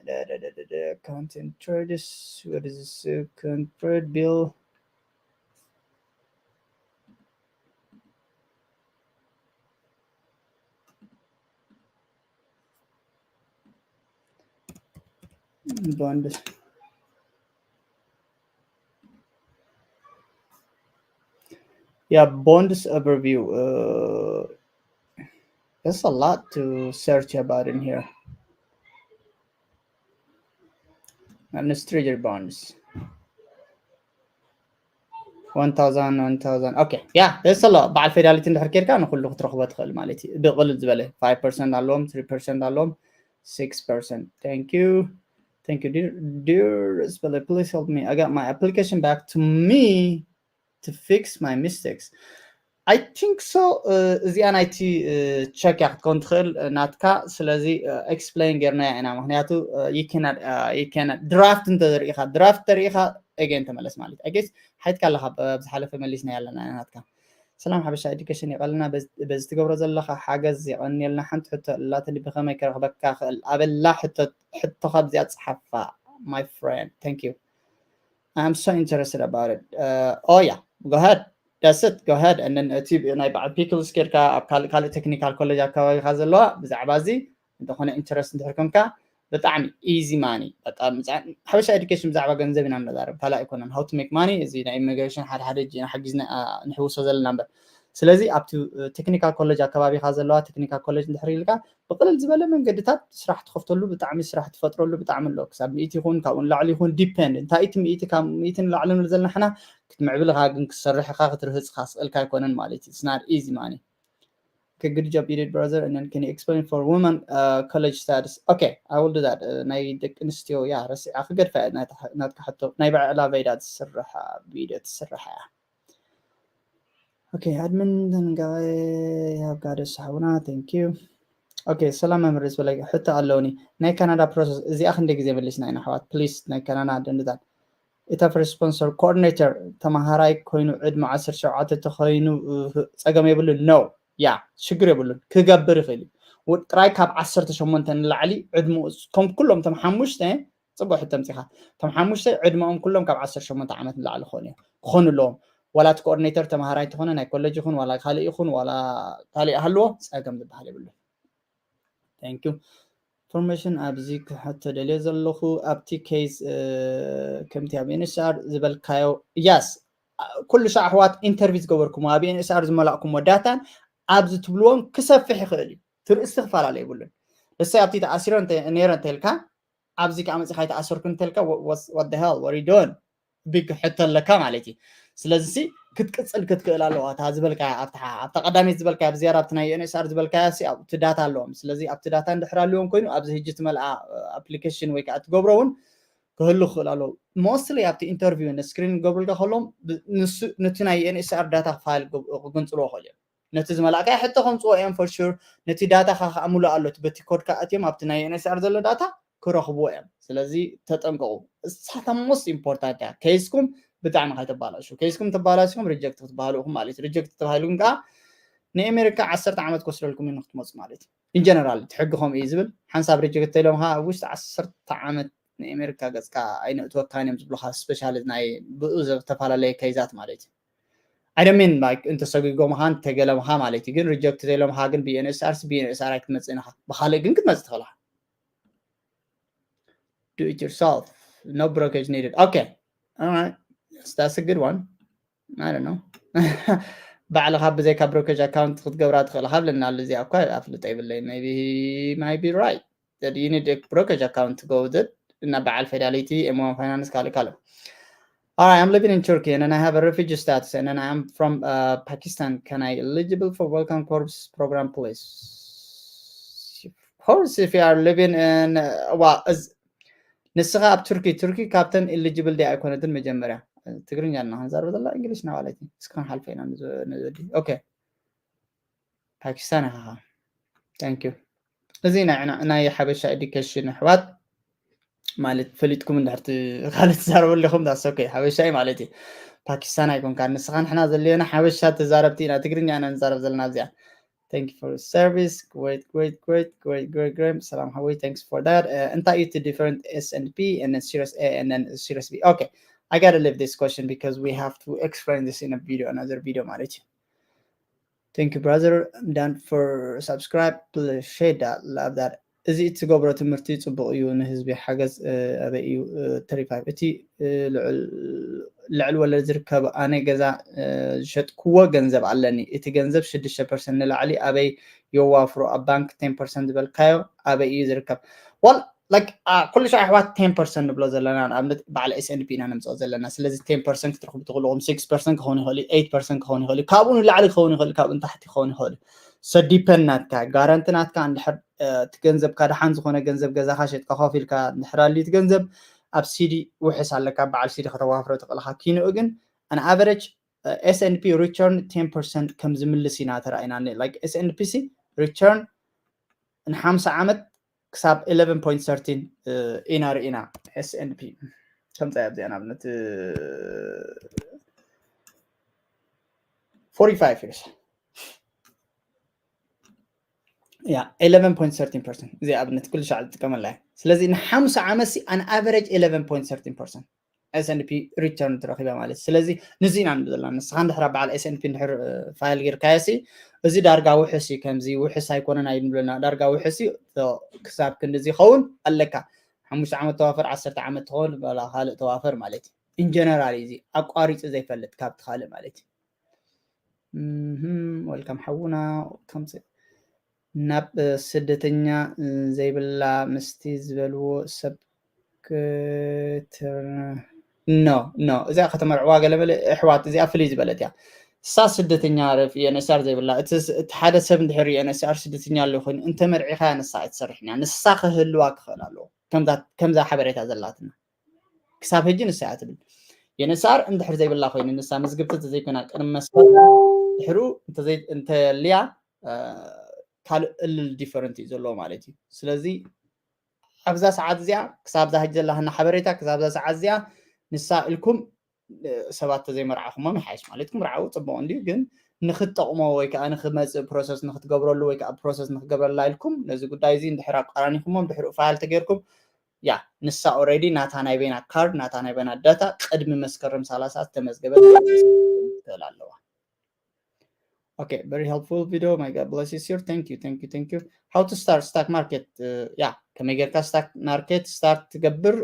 Content traders. What is this? Content trade bill. Bonds. Yeah, bonds overview. Uh, there's a lot to search about in here. Administrator bonds. One thousand, one thousand. Okay, yeah, there's a lot. በዓል ፌዳሊቲ እንድሕር ኬድካ ንኩሉ ክትረኽቦ ትኽእል ማለት እዩ። ብቕልል ዝበለ five percent ኣለዎም፣ three percent ኣለዎም፣ six percent. Thank you. Thank you, dear. Dear Isabella, please help me. I got my application back to me to fix my mistakes. I think so. እዚኣ ናይቲ ቸክ እያ ክትከውን ትኽእል ናትካ። ስለዚ ኤክስፕሌን ጌርናያ ኢና፣ ምክንያቱ ድራፍት እንተዘርኢኻ ድራፍት ተርኢኻ ኤጌን ተመለስ ማለት እዩ። I guess ሓይትካ ኣለካ፣ ኣብ ዝሓለፈ መሊስና ያለና ናትካ። ሰላም ሓበሻ ኤዱኬሽን ይቐልና፣ በዚ ትገብሮ ዘለካ ሓገዝ የቐንየልና። ሓንቲ ሕቶ ኣላትኒ፣ ብኸመይ ክረኽበካ ክእል? ኣበላ ሕቶኻ ብዚኣ ጸሓፋ my friend። Thank you. I'm so interested about it. Oh yeah, go ahead. That's it, go ahead. And then እቲ ናይ በዓል ፒክልስ ኬድካ ኣብ ካልእ ቴክኒካል ኮሌጅ ኣካባቢካ ዘለዋ ብዛዕባ እዚ እንተኾነ ኢንተረስት እንድሕር ኮንካ ብጣዕሚ ኢዚ ማኒ። በቃ ሓበሻ ኤዱኬሽን ብዛዕባ ገንዘብ ኢና ንዛረብ፣ ካልእ ኣይኮነን። How to make money፣ እዚ ናይ ኢሚግሬሽን ሓደ ሓደ እጅ ኢና ሓጊዝና ንሕውሶ ዘለና እምበር። ስለዚ ኣብቲ ቴክኒካል ኮሌጅ ኣካባቢካ ዘለዋ ቴክኒካል ኮሌጅ እንድሕር ኢልካ ብቕልል ዝበለ መንገድታት ስራሕ ትኸፍተሉ፣ ብጣዕሚ ስራሕ ትፈጥረሉ ብጣዕሚ ኣሎ። ክሳብ ሚእቲ ይኹን ካብኡ ንላዕሊ ይኹን ዲፔንድ እንታይ እቲ ሚእቲ ካብ ሚእቲ ንላዕሊ ንብል ዘለና ንሕና ክትምዕብል ኢኻ፣ ግን ክትሰርሕ ኢኻ ክትርህፅ ኢኻ ስቕልካ ኣይኮነን ማለት እዩ። It's not easy ማኒ። Okay, good job you did, brother. And then can you explain for women uh, college status? Okay, I will do that. Uh, ናይ ደቂ ኣንስትዮ ያ ረሲዓ ክገድፋ ናትካ ሕቶ ናይ ባዕላ ቫይዳ ትስርሓ ቪድዮ ትስርሓ እያ። Okay, admin ተንጋይ have got us ሓውና, thank you. Okay, ሰላም መምህር ዝበለ ሕቶ ኣለውኒ። ናይ ካናዳ ፕሮሰስ እዚኣ ክንደይ ግዜ መሊስና ኢና ኣሕዋት? ፕሊስ ናይ ካናዳ ደንድታን ኢታፍ ሪስፖንሰር ኮኦርዲኔተር ተማሃራይ ኮይኑ ዕድመ ዓሰርተ ሸውዓተ ተኮይኑ ጸገም የብሉን። ኖ ያ ሽግር የብሉን፣ ክገብር ይኽእል እዩ። ጥራይ ካብ ዓሰርተ ሸሞንተ ንላዕሊ ዕድመ፣ ከም ኩሎም እቶም ሓሙሽተ፣ ጽቡቅ ሕቶ ኣምጺኻ። እቶም ሓሙሽተ ዕድመኦም ኩሎም ካብ ዓሰርተ ሸሞንተ ዓመት ንላዕሊ ክኾኑ እዮም፣ ክኾኑ ኣለዎም። ዋላ እቲ ኮኦርዲኔተር ተማሃራይ ተኾነ ናይ ኮሌጅ ይኹን ዋላ ካልእ ይኹን ዋላ ካልእ ይሃልዎ ጸገም ዝበሃል የብሉን። Thank you ኢንፎርሜሽን። ኣብዚ ክሕቶ ደልየ ዘለኹ ኣብቲ ኬዝ ከምቲ ኣብ ኤንኤስኣር ዝበልካዮ ያስ ኩሉ ሻዕ ኣሕዋት ኢንተርቪው ዝገበርኩሞ ኣብ ኤንኤስኣር ዝመላእኩሞ ዳታን ኣብዚ ትብልዎም ክሰፍሕ ይኽእል እዩ። ትርእስቲ ክፈላለ የብሉን። ለሰይ ኣብቲ ተኣሲረ ነይረ እንተልካ ኣብዚ ከዓ መፂኻ ኣይተኣሰርኩ እንተልካ what the hell what are you doing? ቢግ ሕቶ ኣለካ ማለት እዩ። ስለዚ ክትቅፅል ክትክእል ኣለዋ እታ ዝበልካያ ኣብታ ቀዳመይቲ ዝበልካያ ብዝያዳ ኣብቲ ናይ ኤንኤስኣር ዝበልካያ ኣብቲ ዳታ ኣለዎም። ስለዚ ኣብቲ ዳታ እንድሕር ኣለዎም ኮይኑ ኣብዚ ህጂ ትመልኣ ኣፕሊኬሽን ወይ ከዓ ትገብሮ እውን ክህሉ ክኽእል ኣለዎ። ሞስትሊ ኣብቲ ኢንተርቪው ንስክሪን ክገብሩልካ ከሎም ነቲ ናይ ኤንኤስኣር ዳታ ፋይል ክግንፅልዎ ክኽእል እዮም። ነቲ ዝመላእካዮ ሕቶ ከምፅዎ እዮም for sure። ነቲ ዳታኻ ከዓ ምሉእ ኣሎ በቲ ኮድካ ኣትዮም ኣብቲ ናይ ኤንኤስኣር ዘሎ ዳታ ክረኽብዎ እዮም። ስለዚ ተጠንቀቑ። እሳታ most important እያ። ኬዝኩም ብጣዕሚ ከይተባላሹ። ኬዝኩም ተባላሽኩም ሪጀክት ክትበሃሉ ኢኹም ማለት እዩ። ሪጀክት ተባሂልኩም ከዓ ንኣሜሪካ ዓሰርተ ዓመት ክወስደልኩም እዩ ንክትመፁ ማለት እዩ። ኢንጀነራል እቲ ሕጊ ከምኡ እዩ ዝብል። ሓንሳብ ሪጀክት ተይሎም ከዓ ኣብ ውሽጢ ዓሰርተ ዓመት ንኣሜሪካ ገፅካ ኣይነእትወካን እዮም ዝብሉካ። ስፔሻሊ ናይ ብኡ ዝተፈላለየ ኬዛት ማለት እዩ። ኣይደሚን ላይክ እንተሰጉጎምኻ እንተገለምኻ ማለት እዩ። ግን ሪጀክት ተይሎምኻ ግን ብኤንኤስኣርስ ብኤንኤስኣር ኣይክትመፅእን ኢኻ። ብካልእ ግን ክትመፅእ ትኽእል ኢኻ። Do it yourself. No brokerage needed. Okay. All right. Yes, that's a good one. I don't know. ባዕልኻ ብዘይካ ብሮከጅ ኣካውንት ክትገብራ ትኽእል ኢኻ ብለና ኣሎ። እዚኣ እኳ ኣፍልጦ የብለይን። Maybe he might be right that you need a brokerage account to go with it. እና በዓል ፌዳሊቲ፣ ኤም ዋን ፋይናንስ፣ ካልእ ካልእ። All right, I'm living in Turkey and then I have a refugee status and then I'm from uh, Pakistan. Can I eligible for Welcome Corps program, please? Of course, if you are living in uh, well, as ንስኻ ኣብ ቱርኪ ቱርኪ ካብተን ኢሊጂብል ዲ ኣይኮነትን። መጀመርያ ትግርኛ እና ክንዛረብ ዘላ እንግሊሽ ና ማለት እዩ። እስካን ሓልፈ ኢና ንዘዲ ኦኬ ፓኪስታን ኢኻ። Thank you። እዚ ናይ ሓበሻ ኤዱኬሽን ኣሕዋት ማለት ፈሊጥኩም እንድሕር ካልእ ትዛረበሉ ኢኹም that's okay። ሓበሻ እዩ ማለት እዩ። ፓኪስታን ኣይኮንካ ንስኻ ንሕና ዘለና ሓበሻ ተዛረብቲ ኢና ትግርኛ ኢና ንዛረብ ዘለና እዚኣ። Thank you for your service. Great, great, great, great, great, great. ሰላም ሓወይ, thanks for that. Uh, እንታይ እዩ እቲ different S and P and then Series A and then Series B? Okay, I gotta leave this question because we have to explain this in a video, another video ማለት እዩ። Thank you brother. I'm done for subscribe. Please share that. Love that. እዚ እትገብሮ ትምህርቲ ጽቡቕ እዩ፣ ንህዝቢ ሓገዝ ኣበይ እዩ? Thirty-five እቲ ልዕል ወለድ ዝርከብ ኣነ ገዛ ዝሸጥክዎ ገንዘብ ኣለኒ፣ እቲ ገንዘብ ሽዱሽተ ፐርሰንት ንላዕሊ ኣበይ የዋፍሮ? ኣብ ባንክ ቴን ፐርሰንት ዝበልካዮ ኣበይ እዩ ዝርከብ? Well like ኩሉ ሻዕ ኣሕዋት ቴን ፐርሰንት ንብሎ ዘለና ንኣብነት በዓል S and P ኢና ነምፅኦ ዘለና። ስለዚ ቴን ፐርሰንት ክትረኽቡ ትኽእሉ ኢኹም፣ ሲክስ ፐርሰንት ክኸውን ይኽእል እዩ፣ ኤይት ፐርሰንት ክኸውን ይኽእል እዩ፣ ካብኡ ንላዕሊ ክኸውን ይኽእል እዩ፣ ካብኡ ንታሕቲ ክኸውን ይኽእል እዩ። So depend ናትካ ጋራንቲ ናትካ እንድሕር እቲ ገንዘብካ ደሓን ዝኾነ ገንዘብ ገዛኻ ሸጥካ ኮፍ ኢልካ እንድሕር ኣልዩ እቲ ገንዘብ ኣብ ሲዲ ውሕስ ኣለካ፣ በዓል ሲዲ ከተዋፍሮ ትኽእል ኢኻ። ኪንኡ ግን an average S and P return ቴን ፐርሰንት ከም ዝምልስ ኢና ተራኢና። Like S and P ሲ return ንሓምሳ ዓመት ክሳብ eleven point thirteen ኢና ርኢና። S and P ከምፃ ኣብዚኣ ንኣብነት forty-five years ያ eleven point thirteen percent እዚ ኣብነት ኩሉ ሻዕ ዝጥቀመላ እያ። ስለዚ ንሓምሳ ዓመት ሲ an average eleven point thirteen percent S and P return ትረኺባ ማለት። ስለዚ ንዚ ኢና ንብል ዘለና። ንስኻ እንድሕር በዓል S and P እንድሕር ፋይል ጌርካዮ ሲ እዚ ዳርጋ ውሕስ እዩ፣ ከምዚ ውሕስ ኣይኮነን ኣይንብለና፣ ዳርጋ ውሕስ እዩ። ክሳብ ክንዲ እዚ ይኸውን ኣለካ። ሓሙሽተ ዓመት ተዋፈር፣ ዓሰርተ ዓመት ትኸውን፣ ካልእ ተዋፈር ማለት እዩ። ኢንጀነራል እዚ ኣቋሪፁ ዘይፈልጥ ካብቲ ካልእ ማለት እዩ። ወልካም ሓውና። ናብ ስደተኛ ዘይብላ ምስቲ ዝበልዎ ሰብ ክትር ኖ ኖ እዚኣ ከተመርዕዋ ገለመለ ኣሕዋት እዚኣ ፍልይ ዝበለት እያ። እሳ ስደተኛ ርፍ ዩኤንኤስኣር ዘይብላ እቲ ሓደ ሰብ እንድሕር ዩኤንኤስኣር ስደተኛ ኣሎ ኮይኑ እንተመርዒኻ ንሳ ኣይትሰርሕን እያ። ንሳ ክህልዋ ክኽእል ኣለዎ። ከምዛ ሓበሬታ ዘላትና ክሳብ ሕጂ ንሳ እያ ትብል። ዩኤንኤስኣር እንድሕር ዘይብላ ኮይኑ ንሳ መዝግብቲ እንተዘይኮይና ቅድሚ መስፈር ድሕሩ እንተልያ ካልእ እልል ዲፈረንት እዩ ዘለዎ ማለት እዩ። ስለዚ ኣብዛ ሰዓት እዚኣ ክሳብ ዛ ሕጂ ዘላትና ሓበሬታ ክሳብ ዛ ሰዓት እዚኣ ንሳ ኢልኩም ሰባት ተዘይመርዓኹሞም ይሓይሽ ማለትኩም ርዓው ጽቡቕ እንድዩ ግን ንክትጠቕሞ ወይ ከዓ ንክመፅእ ፕሮሰስ ንክትገብረሉ ወይ ከዓ ፕሮሰስ ንክገብረላ ኢልኩም ነዚ ጉዳይ እዚ እንድሕር ኣቃራኒኹሞም ድሕሪኡ ፋይል ተገይርኩም ያ ንሳ ኦረዲ ናታ ናይ በይና ካርድ ናታ ናይ በይና ዳታ ቅድሚ መስከረም ሰላሳ ዝተመዝገበ ትክእል ኣለዋ። Okay, very helpful video. My God bless you, sir. Thank you, thank you, thank you. How to start stock market? Uh, yeah, ከመይ ጌርካ ስታክ ማርኬት ስታርት ትገብር?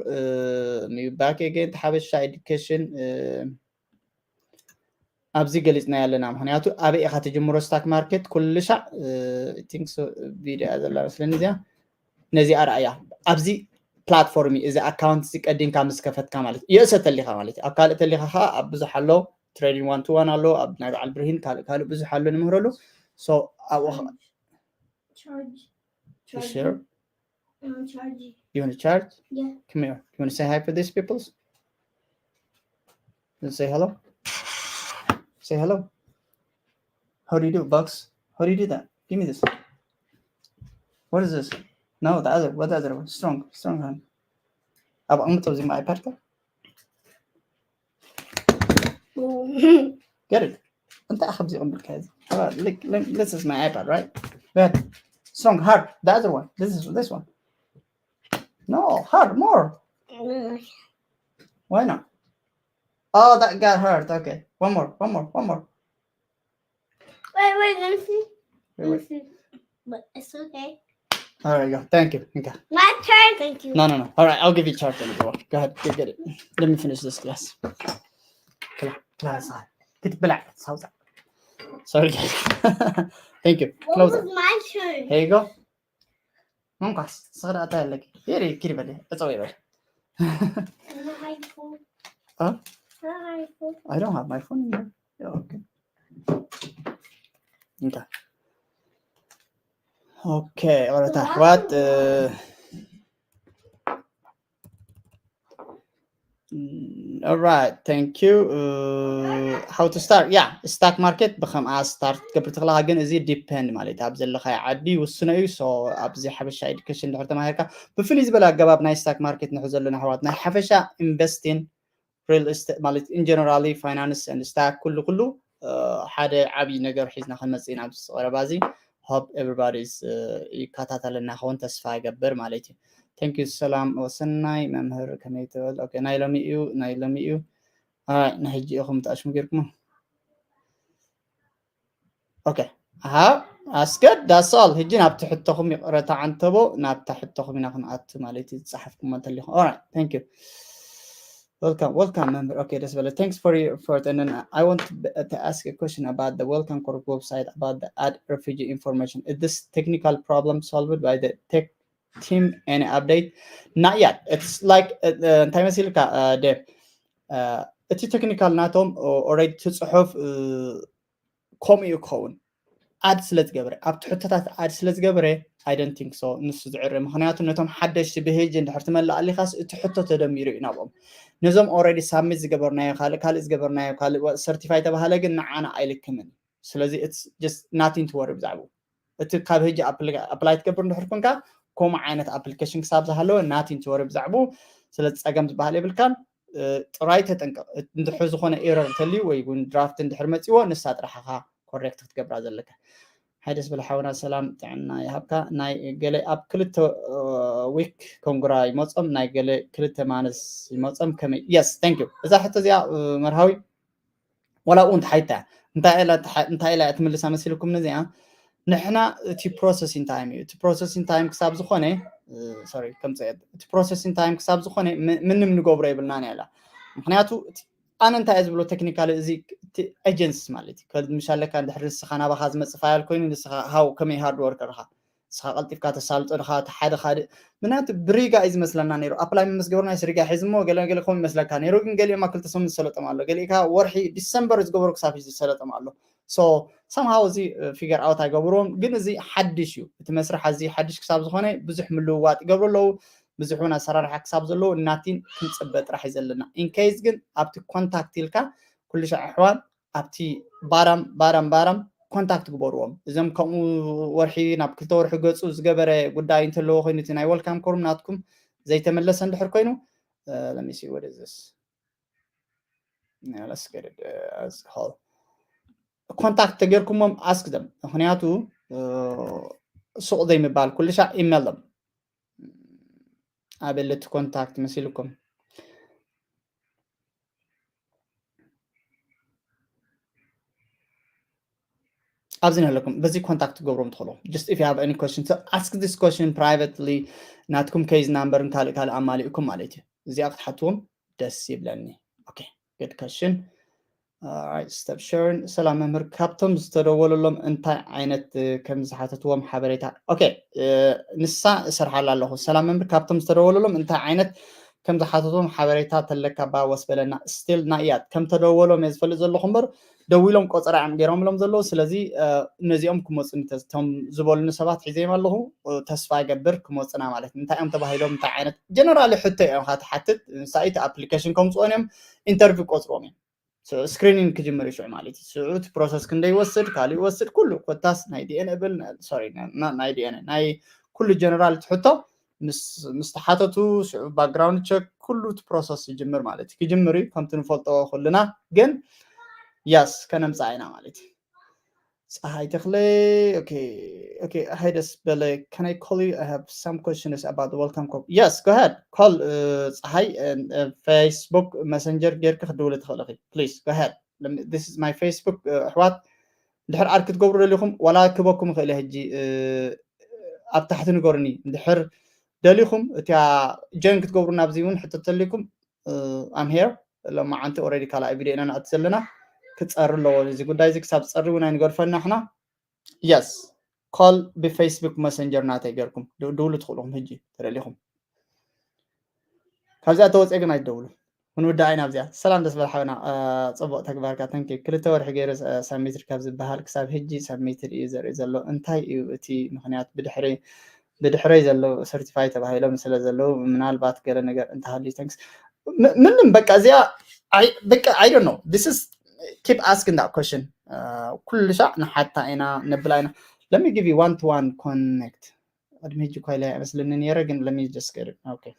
New back again ሓበሻ ኤዱኬሽን ኣብዚ ገሊፅና ያለና ምክንያቱ ኣበይ ኢካ ትጅምሮ ስታክ ማርኬት ኩሉ ሻዕ ቲንክ ቪድዮ እያ ዘላ መስለኒ እዚኣ ነዚ ኣርኣያ ኣብዚ ፕላትፎርም እዚ ኣካውንት እዚ ቀዲምካ ምስ ከፈትካ ማለት እዩ የእሰ ተሊካ ማለት እዩ ኣብ ካልእ ተሊካ ከዓ ኣብ ብዙሕ ኣሎ ትሬዲንግ ዋን ቱ ዋን ኣሎ ኣብ ናይ በዓል ብርሂን ካልእ ካልእ ብዙሕ ኣሎ ንምህረሉ so ኣብኡ Charge. You sure? Um, charge. You want to charge? Yeah. Come here. You want to say hi for these people? Say hello. Say hello. How do you do, Bugs? How do you do that? Give me this. What is this? No, the other. What the other one? Strong, strong hand. ኣብ ኣቕምጦ እዚ ኣይፓድ ከ Oh. Get it. እንታይ ኣኸ ኣብዚ ቅምብልካ እዚ This is my iPad, right? But strong, hard. The other one. This is this one. No, hard, more. Why not? Oh, that got hard. Okay. One more, one more, one more. Wait, wait, let me see. Wait, Let me wait. See. But it's okay. All right, go. Thank you. Okay. My turn. Thank you. No, no, no. All right, I'll give you charge. Go ahead. Go get it. Let me finish this glass. Class. Class. Get black. Sorry. Thank you. What Close was it. My turn? Here you go. መንኳስ ስኽዳ እታ ኣለኪ ሄሪ ኪድ በለ እፀው ይበል My phone. Huh? My phone. I don't have my phone in here. Yeah, okay. Okay. Okay, ይቕረታ ኣሕዋት All right, thank you. Uh, how to start? Yeah, stock market ብኸምኣ ስታርት ክትገብር ትኽእላ ግን እዚ ዲፐንድ ማለት ኣብ ዘለኻዮ ዓዲ ይውስኖ እዩ። So ኣብዚ ሓበሻ ኤዱኬሽን ድሕር ተማሂርካ ብፍልይ ዝበለ ኣገባብ ናይ ስታክ ማርኬት ንሕዘሉ ኣሕዋት ናይ ሓፈሻ ኢንቨስቲንግ ሪል ስቴት ማለት ኢንጀነራሊ ፋይናንስ ኤንድ ስታክ ኩሉ ኩሉ ሓደ ዓብዪ ነገር ሒዝና ክንመፅእ ኢና ኣብዚ ቀረባ እዚ hope everybody ይከታተለና ክኸውን ተስፋ ይገብር ማለት እዩ። Thank you ሰላም ወሰናይ መምህር ከመይ ትብል okay ናይ ሎሚ እዩ ናይ ሎሚ እዩ ንሕጂ ኢኹም ተኣሽሙ ጌርኩም okay ሃ ኣስገድ that's all ሕጂ ናብቲ ሕቶኹም ይቕረታ ዓንተቦ ናብታ ሕቶኹም ኢና ክንኣቱ ማለት እዩ ዝፀሓፍኩም እንተሊኹም all right thank you Welcome, welcome, member. Okay, that's well. Thanks for your effort. And then I want to, to ask a question about the Welcome Corp website about the ad refugee information. Is this technical problem solved by the tech team? Any update? Not yet. It's like እንታይ መሲልካ ደ እቲ ቴክኒካል ናቶም ኦረዲ እቲ ፅሑፍ ከምኡ እዩ ክኸውን ኣድ ስለ ዝገብረ ኣብቲ ሕቶታት ኣድ ስለ ዝገብረ I don't think so ንሱ ዝዕረ ምክንያቱ ነቶም ሓደሽቲ ብሄጅ እንድሕር ትመልእ ኣሊኻስ እቲ ሕቶ ተደሚሩ እዩ ናብኦም ነዞም already ሳብሚት ዝገበርናዮ ካልእ ካልእ ዝገበርናዮ ካልእ ሰርቲፋይ ተባሃለ ግን ንዓና ኣይልክምን ስለዚ it's just nothing to worry ብዛዕባኡ እቲ ካብ ህጂ ኣፕላይ ትገብር እንድሕር ኮንካ ከምኡ ዓይነት ኣፕሊኬሽን ክሳብ ዝሃለወ nothing to worry ብዛዕባኡ ስለዚ ፀገም ዝበሃል የብልካን ጥራይ ተጠንቀቕ እንድሕር ዝኾነ ኤረር እንተልዩ ወይ እውን ድራፍት እንድሕር መፂዎ ንሳ ጥራሕ ኢኻ ኮሬክት ክትገብራ ዘለካ ሓይደስ በለ ሓውና ሰላም ጥዕና ይሃብካ ናይ ገለ ኣብ ክልተ ዊክ ኮንግራ ይመፆም ናይ ገለ ክልተ ማንስ ይመፆም ከመይ yes thank you እዛ ሕቶ እዚኣ መርሃዊ ወላ እውን ተሓይታ እንታይ ኢላ ትምልሳ መሲልኩም ነዚኣ ንሕና እቲ processing time እዩ እቲ processing time ክሳብ ዝኾነ sorry ከምፀ እቲ processing time ክሳብ ዝኾነ ምንም ንገብሮ የብልናን እያ ምክንያቱ ኣነ እንታይ እየ ዝብሎ ቴክኒካሊ እዚ ኤጀንሲ ማለት እዩ ምሻለካ እንድሕር ንስኻ ናባኻ ዝመፅእ ፋይል ኮይኑ ንስኻ ሃው ከመይ ሃርድ ወርከር ኢኻ ንስኻ ቀልጢፍካ ተሳልጦ ድኻ ሓደ ካልእ ምክንያቱ ብሪጋ እዩ ዝመስለና ነይሩ ኣፕላይ ምስ ገበርና ስሪጋ ሒዝሞ ገለ ገለ ከምኡ ይመስለካ ነይሩ ግን ገሊኦም ኣብ ክልተ ሰሙን ዝሰለጦም ኣሎ ገሊእካ ወርሒ ዲሰምበር ዝገበሩ ክሳብ ዝሰለጦም ኣሎ so somehow እዚ ፊገር ኣውት ኣይገብርዎም ግን እዚ ሓድሽ እዩ እቲ መስርሕ እዚ ሓድሽ ክሳብ ዝኾነ ብዙሕ ምልውዋጥ ይገብሩ ኣለዉ ብዙሕ እውን ኣሰራርሓ ክሳብ ዘለዉ እናቲን ክንፅበ ጥራሕ እዩ ዘለና ኢንኬይስ ግን ኣብቲ ኮንታክት ኢልካ ኩሉ ሻዕ ኣሕዋን ኣብቲ ባራም ባራም ባራም ኮንታክት ግበርዎም እዞም ከምኡ ወርሒ ናብ ክልተ ወርሒ ገፁ ዝገበረ ጉዳይ እንተለዎ ኮይኑ እቲ ናይ ወልካም ኮሩም ናትኩም ዘይተመለሰ እንድሕር ኮይኑ let me see what is this Let's get it, uh, as call. Contact ተጌርኩሞም ask them። ምክንያቱ ሱቕ ዘይምባል ኩሉ ሻዕ ኢሜል them። ኣበለቲ ኮንታክት መሲልኩም ኣብዚ ንህለኩም በዚ ኮንታክት ትገብሮም ትኽእሉ። Just if you have any question, so ask this question privately። ናትኩም case number ን ካልእ ካልእ ኣማሊእኩም ማለት እዩ። እዚኣ ክትሓትዎም ደስ ይብለኒ። Okay, good question. Step Sharon። ሰላም መምህር፣ ካብቶም ዝተደወለሎም እንታይ ዓይነት ከም ዝሓተትዎም ሓበሬታ? Okay፣ ንሳ እሰርሓላ ኣለኹ። ሰላም መምህር፣ ካብቶም ዝተደወለሎም እንታይ ዓይነት ከም ዝሓተትዎም ሓበሬታ ተለካ ባ ወስበለና። Still not yet። ከም ተደወሎም እየ ዝፈልጥ ዘለኹ እምበር ደዊሎም ቆፀራ እዮም ገይሮምሎም ዘለዉ። ስለዚ ነዚኦም ክመፁ ቶም ዝበሉኒ ሰባት ሒዘዮም ኣለኹ። ተስፋ ይገብር ክመፁና ማለት እንታይ እዮም ተባሂሎም፣ እንታይ ዓይነት generally ሕቶ እዮም ትሓትት። ንሳኢቲ ኣፕሊኬሽን ከምፅኦን እዮም፣ ኢንተርቪው ቆፅሮም እዮም። ስክሪኒንግ ክጅምር እዩ ሽዑ ማለት እዩ። ሽዑ እቲ ፕሮሰስ ክንደይ ይወስድ፣ ካልእ ይወስድ፣ ኩሉ ኮታስ ናይ ዲኤንኤ ብል፣ ሶሪ፣ ናይ ዲኤንኤ ናይ ኩሉ ጀነራል ትሕቶ ምስ ተሓተቱ ሽዑ ባክግራውንድ ቸክ ኩሉ እቲ ፕሮሰስ ይጅምር ማለት እዩ። ክጅምር እዩ ከምቲ ንፈልጦ ኩልና፣ ግን ያስ ከነምፃ ኢና ማለት እዩ። ፀሃይ ተኽለ። Okay, okay, hi ደስ በለ። Can I call you? I have some questions about the welcome call. Yes, go ahead, call ፀሃይ። Facebook መሰንጀር ጌርክ ክትድውል ትኽእል ኢኺ። Please go ahead. This is my Facebook ኣሕዋት። ድሕር ኣድ ክትገብሩ ደሊኹም ዋላ ክበኩም ይኽእል ሕጂ ኣብ ታሕቲ ንገሩኒ። ድሕር ደሊኹም እቲያ ጆይን ክትገብሩ ናብዚ እውን ሕቶ ተሊኩም I'm here። ሎማዓንቲ ኦረዲ ካልኣይ ቪድዮ ኢና ንኣቲ ዘለና። ክፀሪ ኣለዎ እዚ ጉዳይ እዚ። ክሳብ ዝፀሪ እውን ኣይንገድፈና ኣሕና። Yes, ኮል ብፌስቡክ መሰንጀር ናተይ ገርኩም ድውሉ ትኽእሉኹም። ሕጂ ተደሊኹም ካብዚኣ ተወፅአ ግን ኣይትደውሉ። ክንውዳእ ኢና ኣብዚኣ። ሰላም ደስ በል ሓውና፣ ፅቡቕ ተግባርካ። ተንኪ ክልተ ወርሒ ገይሩ ሰሚትድ ካብ ዝበሃል ክሳብ ሕጂ ሰሚትድ እዩ ዘርኢ ዘሎ። እንታይ እዩ እቲ ምክንያት? ብድሕረይ ብድሕረይ ዘለዉ ሰርቲፋይ ተባሂሎም ስለ ዘለዉ ምናልባት ገለ ነገር እንተሃልዩ። Thanks። ምንም በቃ እዚኣ በቃ I don't know, this is keep asking that question። ኩሉ ሻዕ ንሓታ ኢና ነብላ ኢና። Let me give you one to one connect. ቅድሚ ሕጂ እኳ ኢለ ኣይመስለኒ ነይረ ግን let me just get it. Okay,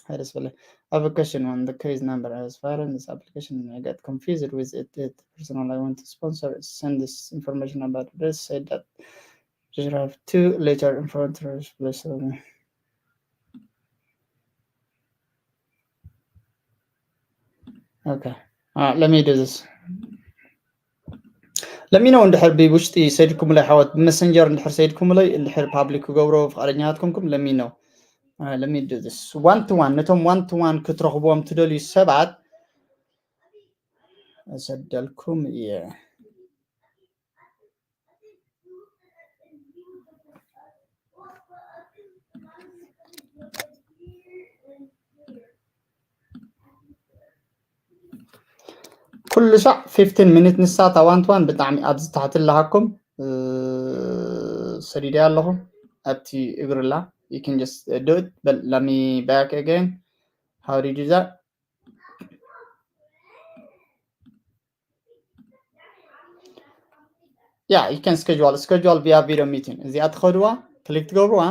hi ደስ በለ። I have a question on the case number as far as this application. I got confused with it. The person I want to sponsor send this information about this, said that there have two letter in front of this place. Okay, let me do this. Let me know እንድሕር ብውሽጢ ሰይድኩምለይ ሓወት፣ ብመሰንጀር እንድሕር ሰይድኩምለይ፣ እንድሕር ፓብሊክ ክገብሮ ፍቃደኛታት ኮንኩም let me know. Let me do this one to one። ነቶም one to one ክትረኽብዎም ትደልዩ ሰባት እሰደልኩም እየ። ኩሉ ሳዕ fifteen ሚኒት ንሳ እታ one to one ብጣዕሚ ኣብዚ ታሕቲ ኣለሃኩም ሰዲደ ኣለኹ ኣብቲ እግርላ። You can just do it, but let me back again. How did you do that? Yeah, you can schedule schedule via video meeting። እዚኣ ትኸድዋ ክሊክ ትገብርዋ።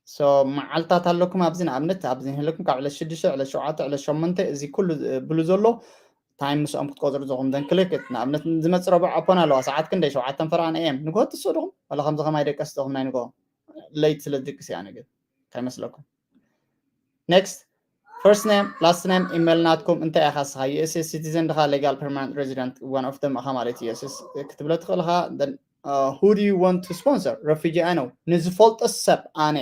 So መዓልታት ኣለኩም ኣብዚ ንኣብነት ኣብዚ ንህለኩም ካብ ዕለት ሽዱሽተ ዕለት ሸውዓተ ዕለት ሸሞንተ እዚ ኩሉ ብሉ ዘሎ ታይም ምስኦም ክትቆፅሩ ዘኹም then click it። ንኣብነት ዝመፅእ ረቡዕ ኣፖን ኣለዋ ሰዓት ክንደይ ሸውዓተን ፈርቓን ኤም ንግሆ ትስእዱኹም ዋላ ከምዚ ከማይ ደቀስ ኹም ናይ ንግሆ ለይት ስለ ዝድቅስ እያ ነገር ከይመስለኩም። Next, first name, last name, ኢሜል ናትኩም እንታይ ኢኻ ንስኻ? ዩኤስኤ ሲቲዘን ድኻ ሌጋል ፐርማነንት ሬዚደንት? One of them ኢኻ ማለት እዩ። ዩኤስኤ ክትብሎ ትኽእል ኢኻ። Who do you want to sponsor? ረፊጂ ኣነ ንዝፈልጦ ሰብ ኣነ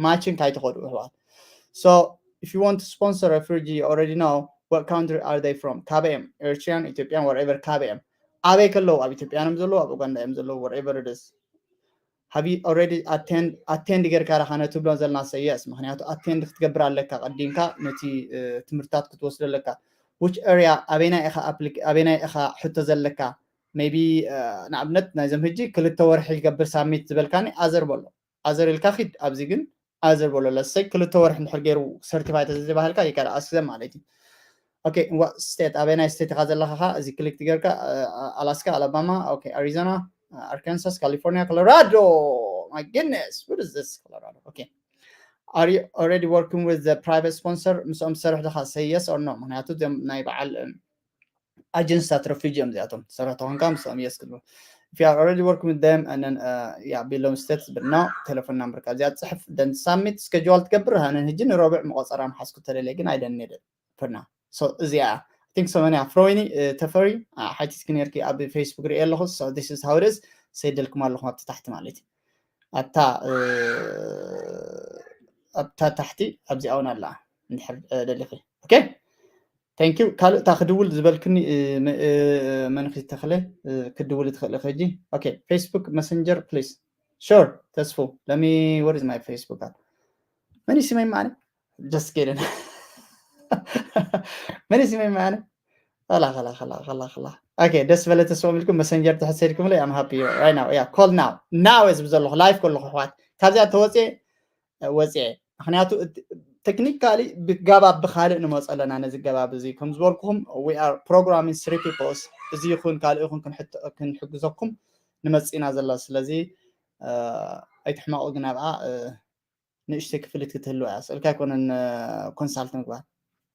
ማችን ካይትኸዱ ኣሕዋት። So if you want to sponsor refugee, you already know what country are they from? ካበይ እዮም? ኤሪትሪያን፣ ኢትዮጵያን፣ whatever ካበይ እዮም? ኣበይ ከለዉ ኣብ ኢትዮጵያ እዮም ዘለዉ ኣብ ኡጋንዳ እዮም ዘለዉ whatever it is. Have you already attend attend ጌርካ ዳኻ ነቲ ብሎ ዘለና ሰ yes ምክንያቱ ኣቴንድ ክትገብር ኣለካ ቀዲምካ ነቲ ትምህርትታት ክትወስዶ ኣለካ። Which area ኣበይናይ ኢኻ ኣበይናይ ኢኻ ሕቶ ዘለካ? Maybe ንኣብነት ናይዞም ሕጂ ክልተ ወርሒ ይገብር ሳሚት ዝበልካኒ ኣዘር በሎ ኣዘር ኢልካ ኪድ ኣብዚ ግን ኣዘር በሎ ለሰይ ክልተ ወርሒ እንድሕር ገይሩ ሰርቲፋይ ተዘይባህልካ ይከዳ ኣስክዘም ማለት እዩ። Okay, what state ኣበይ ናይ ስቴት ኢኻ ዘለኻ እዚ ክሊክ ትገርካ ኣላስካ ኣላባማ okay ኣሪዞና ኣርካንሳስ ካሊፎርኒያ ኮሎራዶ። My goodness, what is this? Colorado. Okay. Are you already working with the private sponsor? ምስኦም ትሰርሕ ዲኻ? Say yes or no። ምክንያቱ እዚኦም ናይ በዓል ኣጀንስታት ረፊጂ እዮም እዚኣቶም። ትሰርሕ ተኾንካ ምስኦም yes ክትብል። If you are already working with them and then, uh, yeah, below steps, but now telephone number ካ እዚኣ ትፅሕፍ፣ then submit schedule ትገብር። ሃነ ህጂ ንረቡዕ መቆፀራ ምሓዝኩ ተደልየ ግን I don't need it for now። So እዚኣ I think so መን እያ? ፍሮይኒ፣ uh፣ ተፈሪ፣ uh፣ ሓቲትኪ ነርኪ ኣብ ፌስቡክ ሪኤ ኣለኹ። So this is how it is። ሰይደልኩም ኣለኹም ኣብቲ ታሕቲ ማለት እዩ። ኣብታ፣ uh፣ ኣብታ ታሕቲ ኣብዚኣ እውን ኣላ እንድሕር፣ uh፣ ደሊኺ። Okay? Thank you። ካልእ እታ ክድውል ዝበልክኒ፣ uh፣ መ-፣ uh፣ መንኺ ተኽለ፣ uh፣ ክድውል ትኽእል ኢኺ ሕጂ። Okay፣ ፌስቡክ መሰንጀር please። Sure፣ ተስፉ። Let me፣ where is my Facebook at? መን ይስመኝ ማዕነ? Just kidding። መን ይስመኝ ማዕነ? ኸላ፣ ኸላ፣ ኸላ፣ ኸላ፣ ኸላ። Okay፣ ደስ በለ ተስፉ ኢልኩም መሰንጀር ተሕሰድኩም ለይ፣ I'm happy right now። Yeah፣ call now። Now is ብዘለኹ፣ ላይፍ ከለኹ ኣሕዋት። ካብዚኣ ተወፅየ፣ ወፅየ። ምክንያቱ እቲ፣ ቴክኒካሊ ብጋባብ ብካልእ ንመፁ ኣለና ነዚ ገባብ እዚ። ከም ዝበልኩኹም፣ we are programming three peoples። እዚ ይኹን ካልእ ይኹን ክንሕት-፣ ክንሕግዘኩም ንመፅእ ኢና ዘለና። ስለዚ፣ uh፣ ኣይትሕመቑ ግን ኣብኣ፣ uh፣ ንእሽተይ ክፍሊት ክትህልዋ እያ። ስእልካ ኣይኮነን፣ uh፣ ኮንሳልት ምግባር።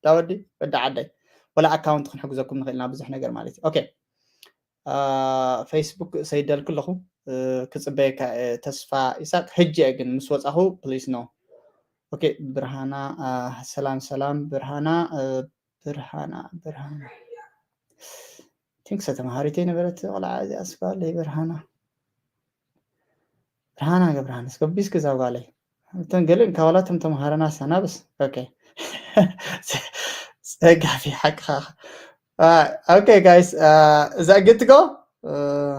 ዳ ወዲ፣ ወዲ ዓደይ። ወላ ኣካውንት ክንሕግዘኩም ንኽእል ኢና ብዙሕ ነገር ማለት እዩ። Okay። Uh፣ ፌስቡክ ሰይደልኩ ኣለኹ። Uh፣ ክፅበየካ እየ ተስፋ ኢሳቅ። ሕጂ እየ ግን ምስ ወፃኹ please no። Okay፣ ብርሃና፣ uh፣ ሰላም ሰላም ብርሃና፣ uh፣ ብርሃና፣ ብርሃና። I think so ተምሃሪተይ ነበረት ቆልዓ እዚኣ ስባለይ ብርሃና። ብርሃና ገብረሃንስ፣ ገቢስኪ እዛ ጓለይ። እተን ገሊኦም ካብ ዋላ እቶም ተምሃረና ሰናብስ። Okay። ጸጋፊ ሓቅኻ። Uh፣ okay guys፣ uh፣ is that good to go? Uh፣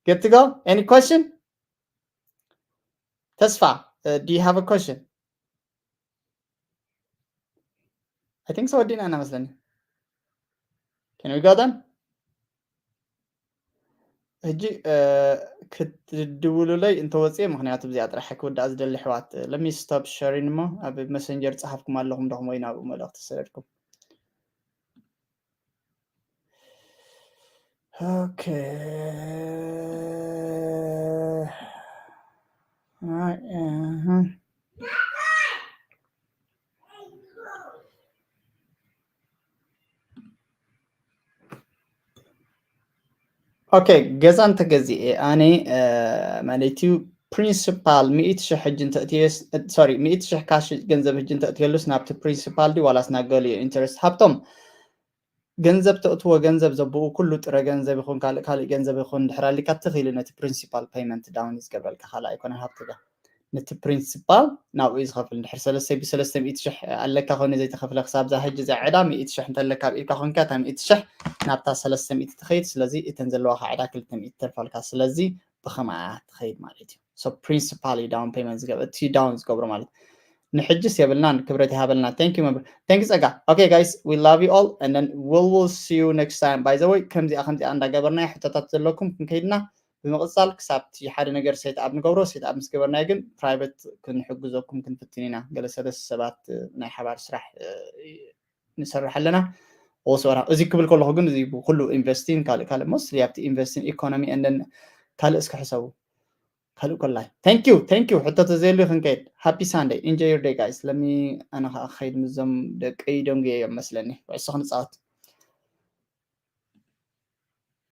good to go? Any question? ተስፋ፣ uh፣ do you have a question? I think so ወዲና ኢና መስለኒ። Can we go then? ሕጂ፣ uh፣ ክትድውሉለይ እንተወፅየ፣ ምክንያቱ ብዚኣ ጥራሕ ክውዳእ ዝደሊ ኣሕዋት። Let me stop sharing እሞ ኣብ መሰንጀር ጸሓፍኩም ኣለኹም ዶ ወይ ናብኡ መልእኽቲ ዝሰደድኩም። Okay። Right, uh-huh. Okay፣ ገዛ እንተገዚኤ ኣነ፣ uh፣ ማለት እዩ፣ ፕሪንሲፓል ሚእቲ ሽሕ ሕጂ እንተእትየስ፣ ሶሪ፣ ሚእቲ ሽሕ ካሽ ገንዘብ ሕጂ እንተእትየሉስ ናብቲ ፕሪንሲፓል ድዩ ዋላስ ናብ ገሊኡ ኢንተረስት? ሃብቶም፣ ገንዘብ ተእትዎ ገንዘብ ዘብኡ ኩሉ ጥረ ገንዘብ ይኹን ካልእ ካልእ ገንዘብ ይኹን ድሕር ኣሊካ ትኽኢሉ ነቲ ፕሪንሲፓል ፔይመንት ዳውን እዩ ዝገብረልካ። ካልእ ኣይኮነን ሃብትካ፣ ነቲ ፕሪንሲፓል ናብኡ እዩ ዝኸፍል። እንድሕር ሰለስተ ብሰለስተ ሚእቲ ሽሕ ኣለካ ኮይኑ ዘይተኸፍለ ክሳብ እዛ ሕጂ እዛ ዕዳ ሚእቲ ሽሕ እንተለካ ኣብ ኢድካ ኮንካ እታ ሚእቲ ሽሕ ናብታ ሰለስተ ሚእቲ ትኸይድ። ስለዚ እተን ዘለዋኻ ዕዳ ክልተ ሚእቲ ተርፋልካ። ስለዚ ብኸምኣ ትኸይድ ማለት እዩ። So ፕሪንሲፓል እዩ ዳውን ፔይመንት ዝገብር፣ እቲ ዳውን ዝገብሮ ማለት። ንሕጅስ የብልናን። ክብረት ይሃበልና። Thank you መምህር። Thank you ጸጋ። Okay guys, we love you all and then we will see you next time. By the way፣ ከምዚኣ ከምዚኣ እንዳገበርና ሕቶታት ዘለኩም ክንከይድና ብምቕጻል ክሳብ እቲ ሓደ ነገር ሴት ኣፕ ንገብሮ፣ ሴት ኣፕ ምስ ገበርናዮ ግን ፕራይቬት ክንሕግዘኩም ክንፍትን ኢና። ገለ ሰለስተ ሰባት፣ እ፣ ናይ ሓባር ስራሕ፣ እ፣ ንሰርሕ ኣለና። ወስወራ እዚ ክብል ከለኹ ግን እዚ ኩሉ ኢንቨስቲንግ ካልእ ካልእ ሞስትሊ ኣብቲ ኢንቨስቲንግ ኢኮኖሚ ኤንደን ካልእ እስከ ሕሰቡ። ካልእ ኮላይ። Thank you፣ thank you። ሕቶ ተዘይሉ ክንከይድ። ሃፒ ሳንደይ። Enjoy your day guys። ለሚ ኣነ ከዓ ክኸይድ ምስዞም ደቀይ ደንጉየ እዮም መስለኒ። ኩዕሶ ክንፃወት።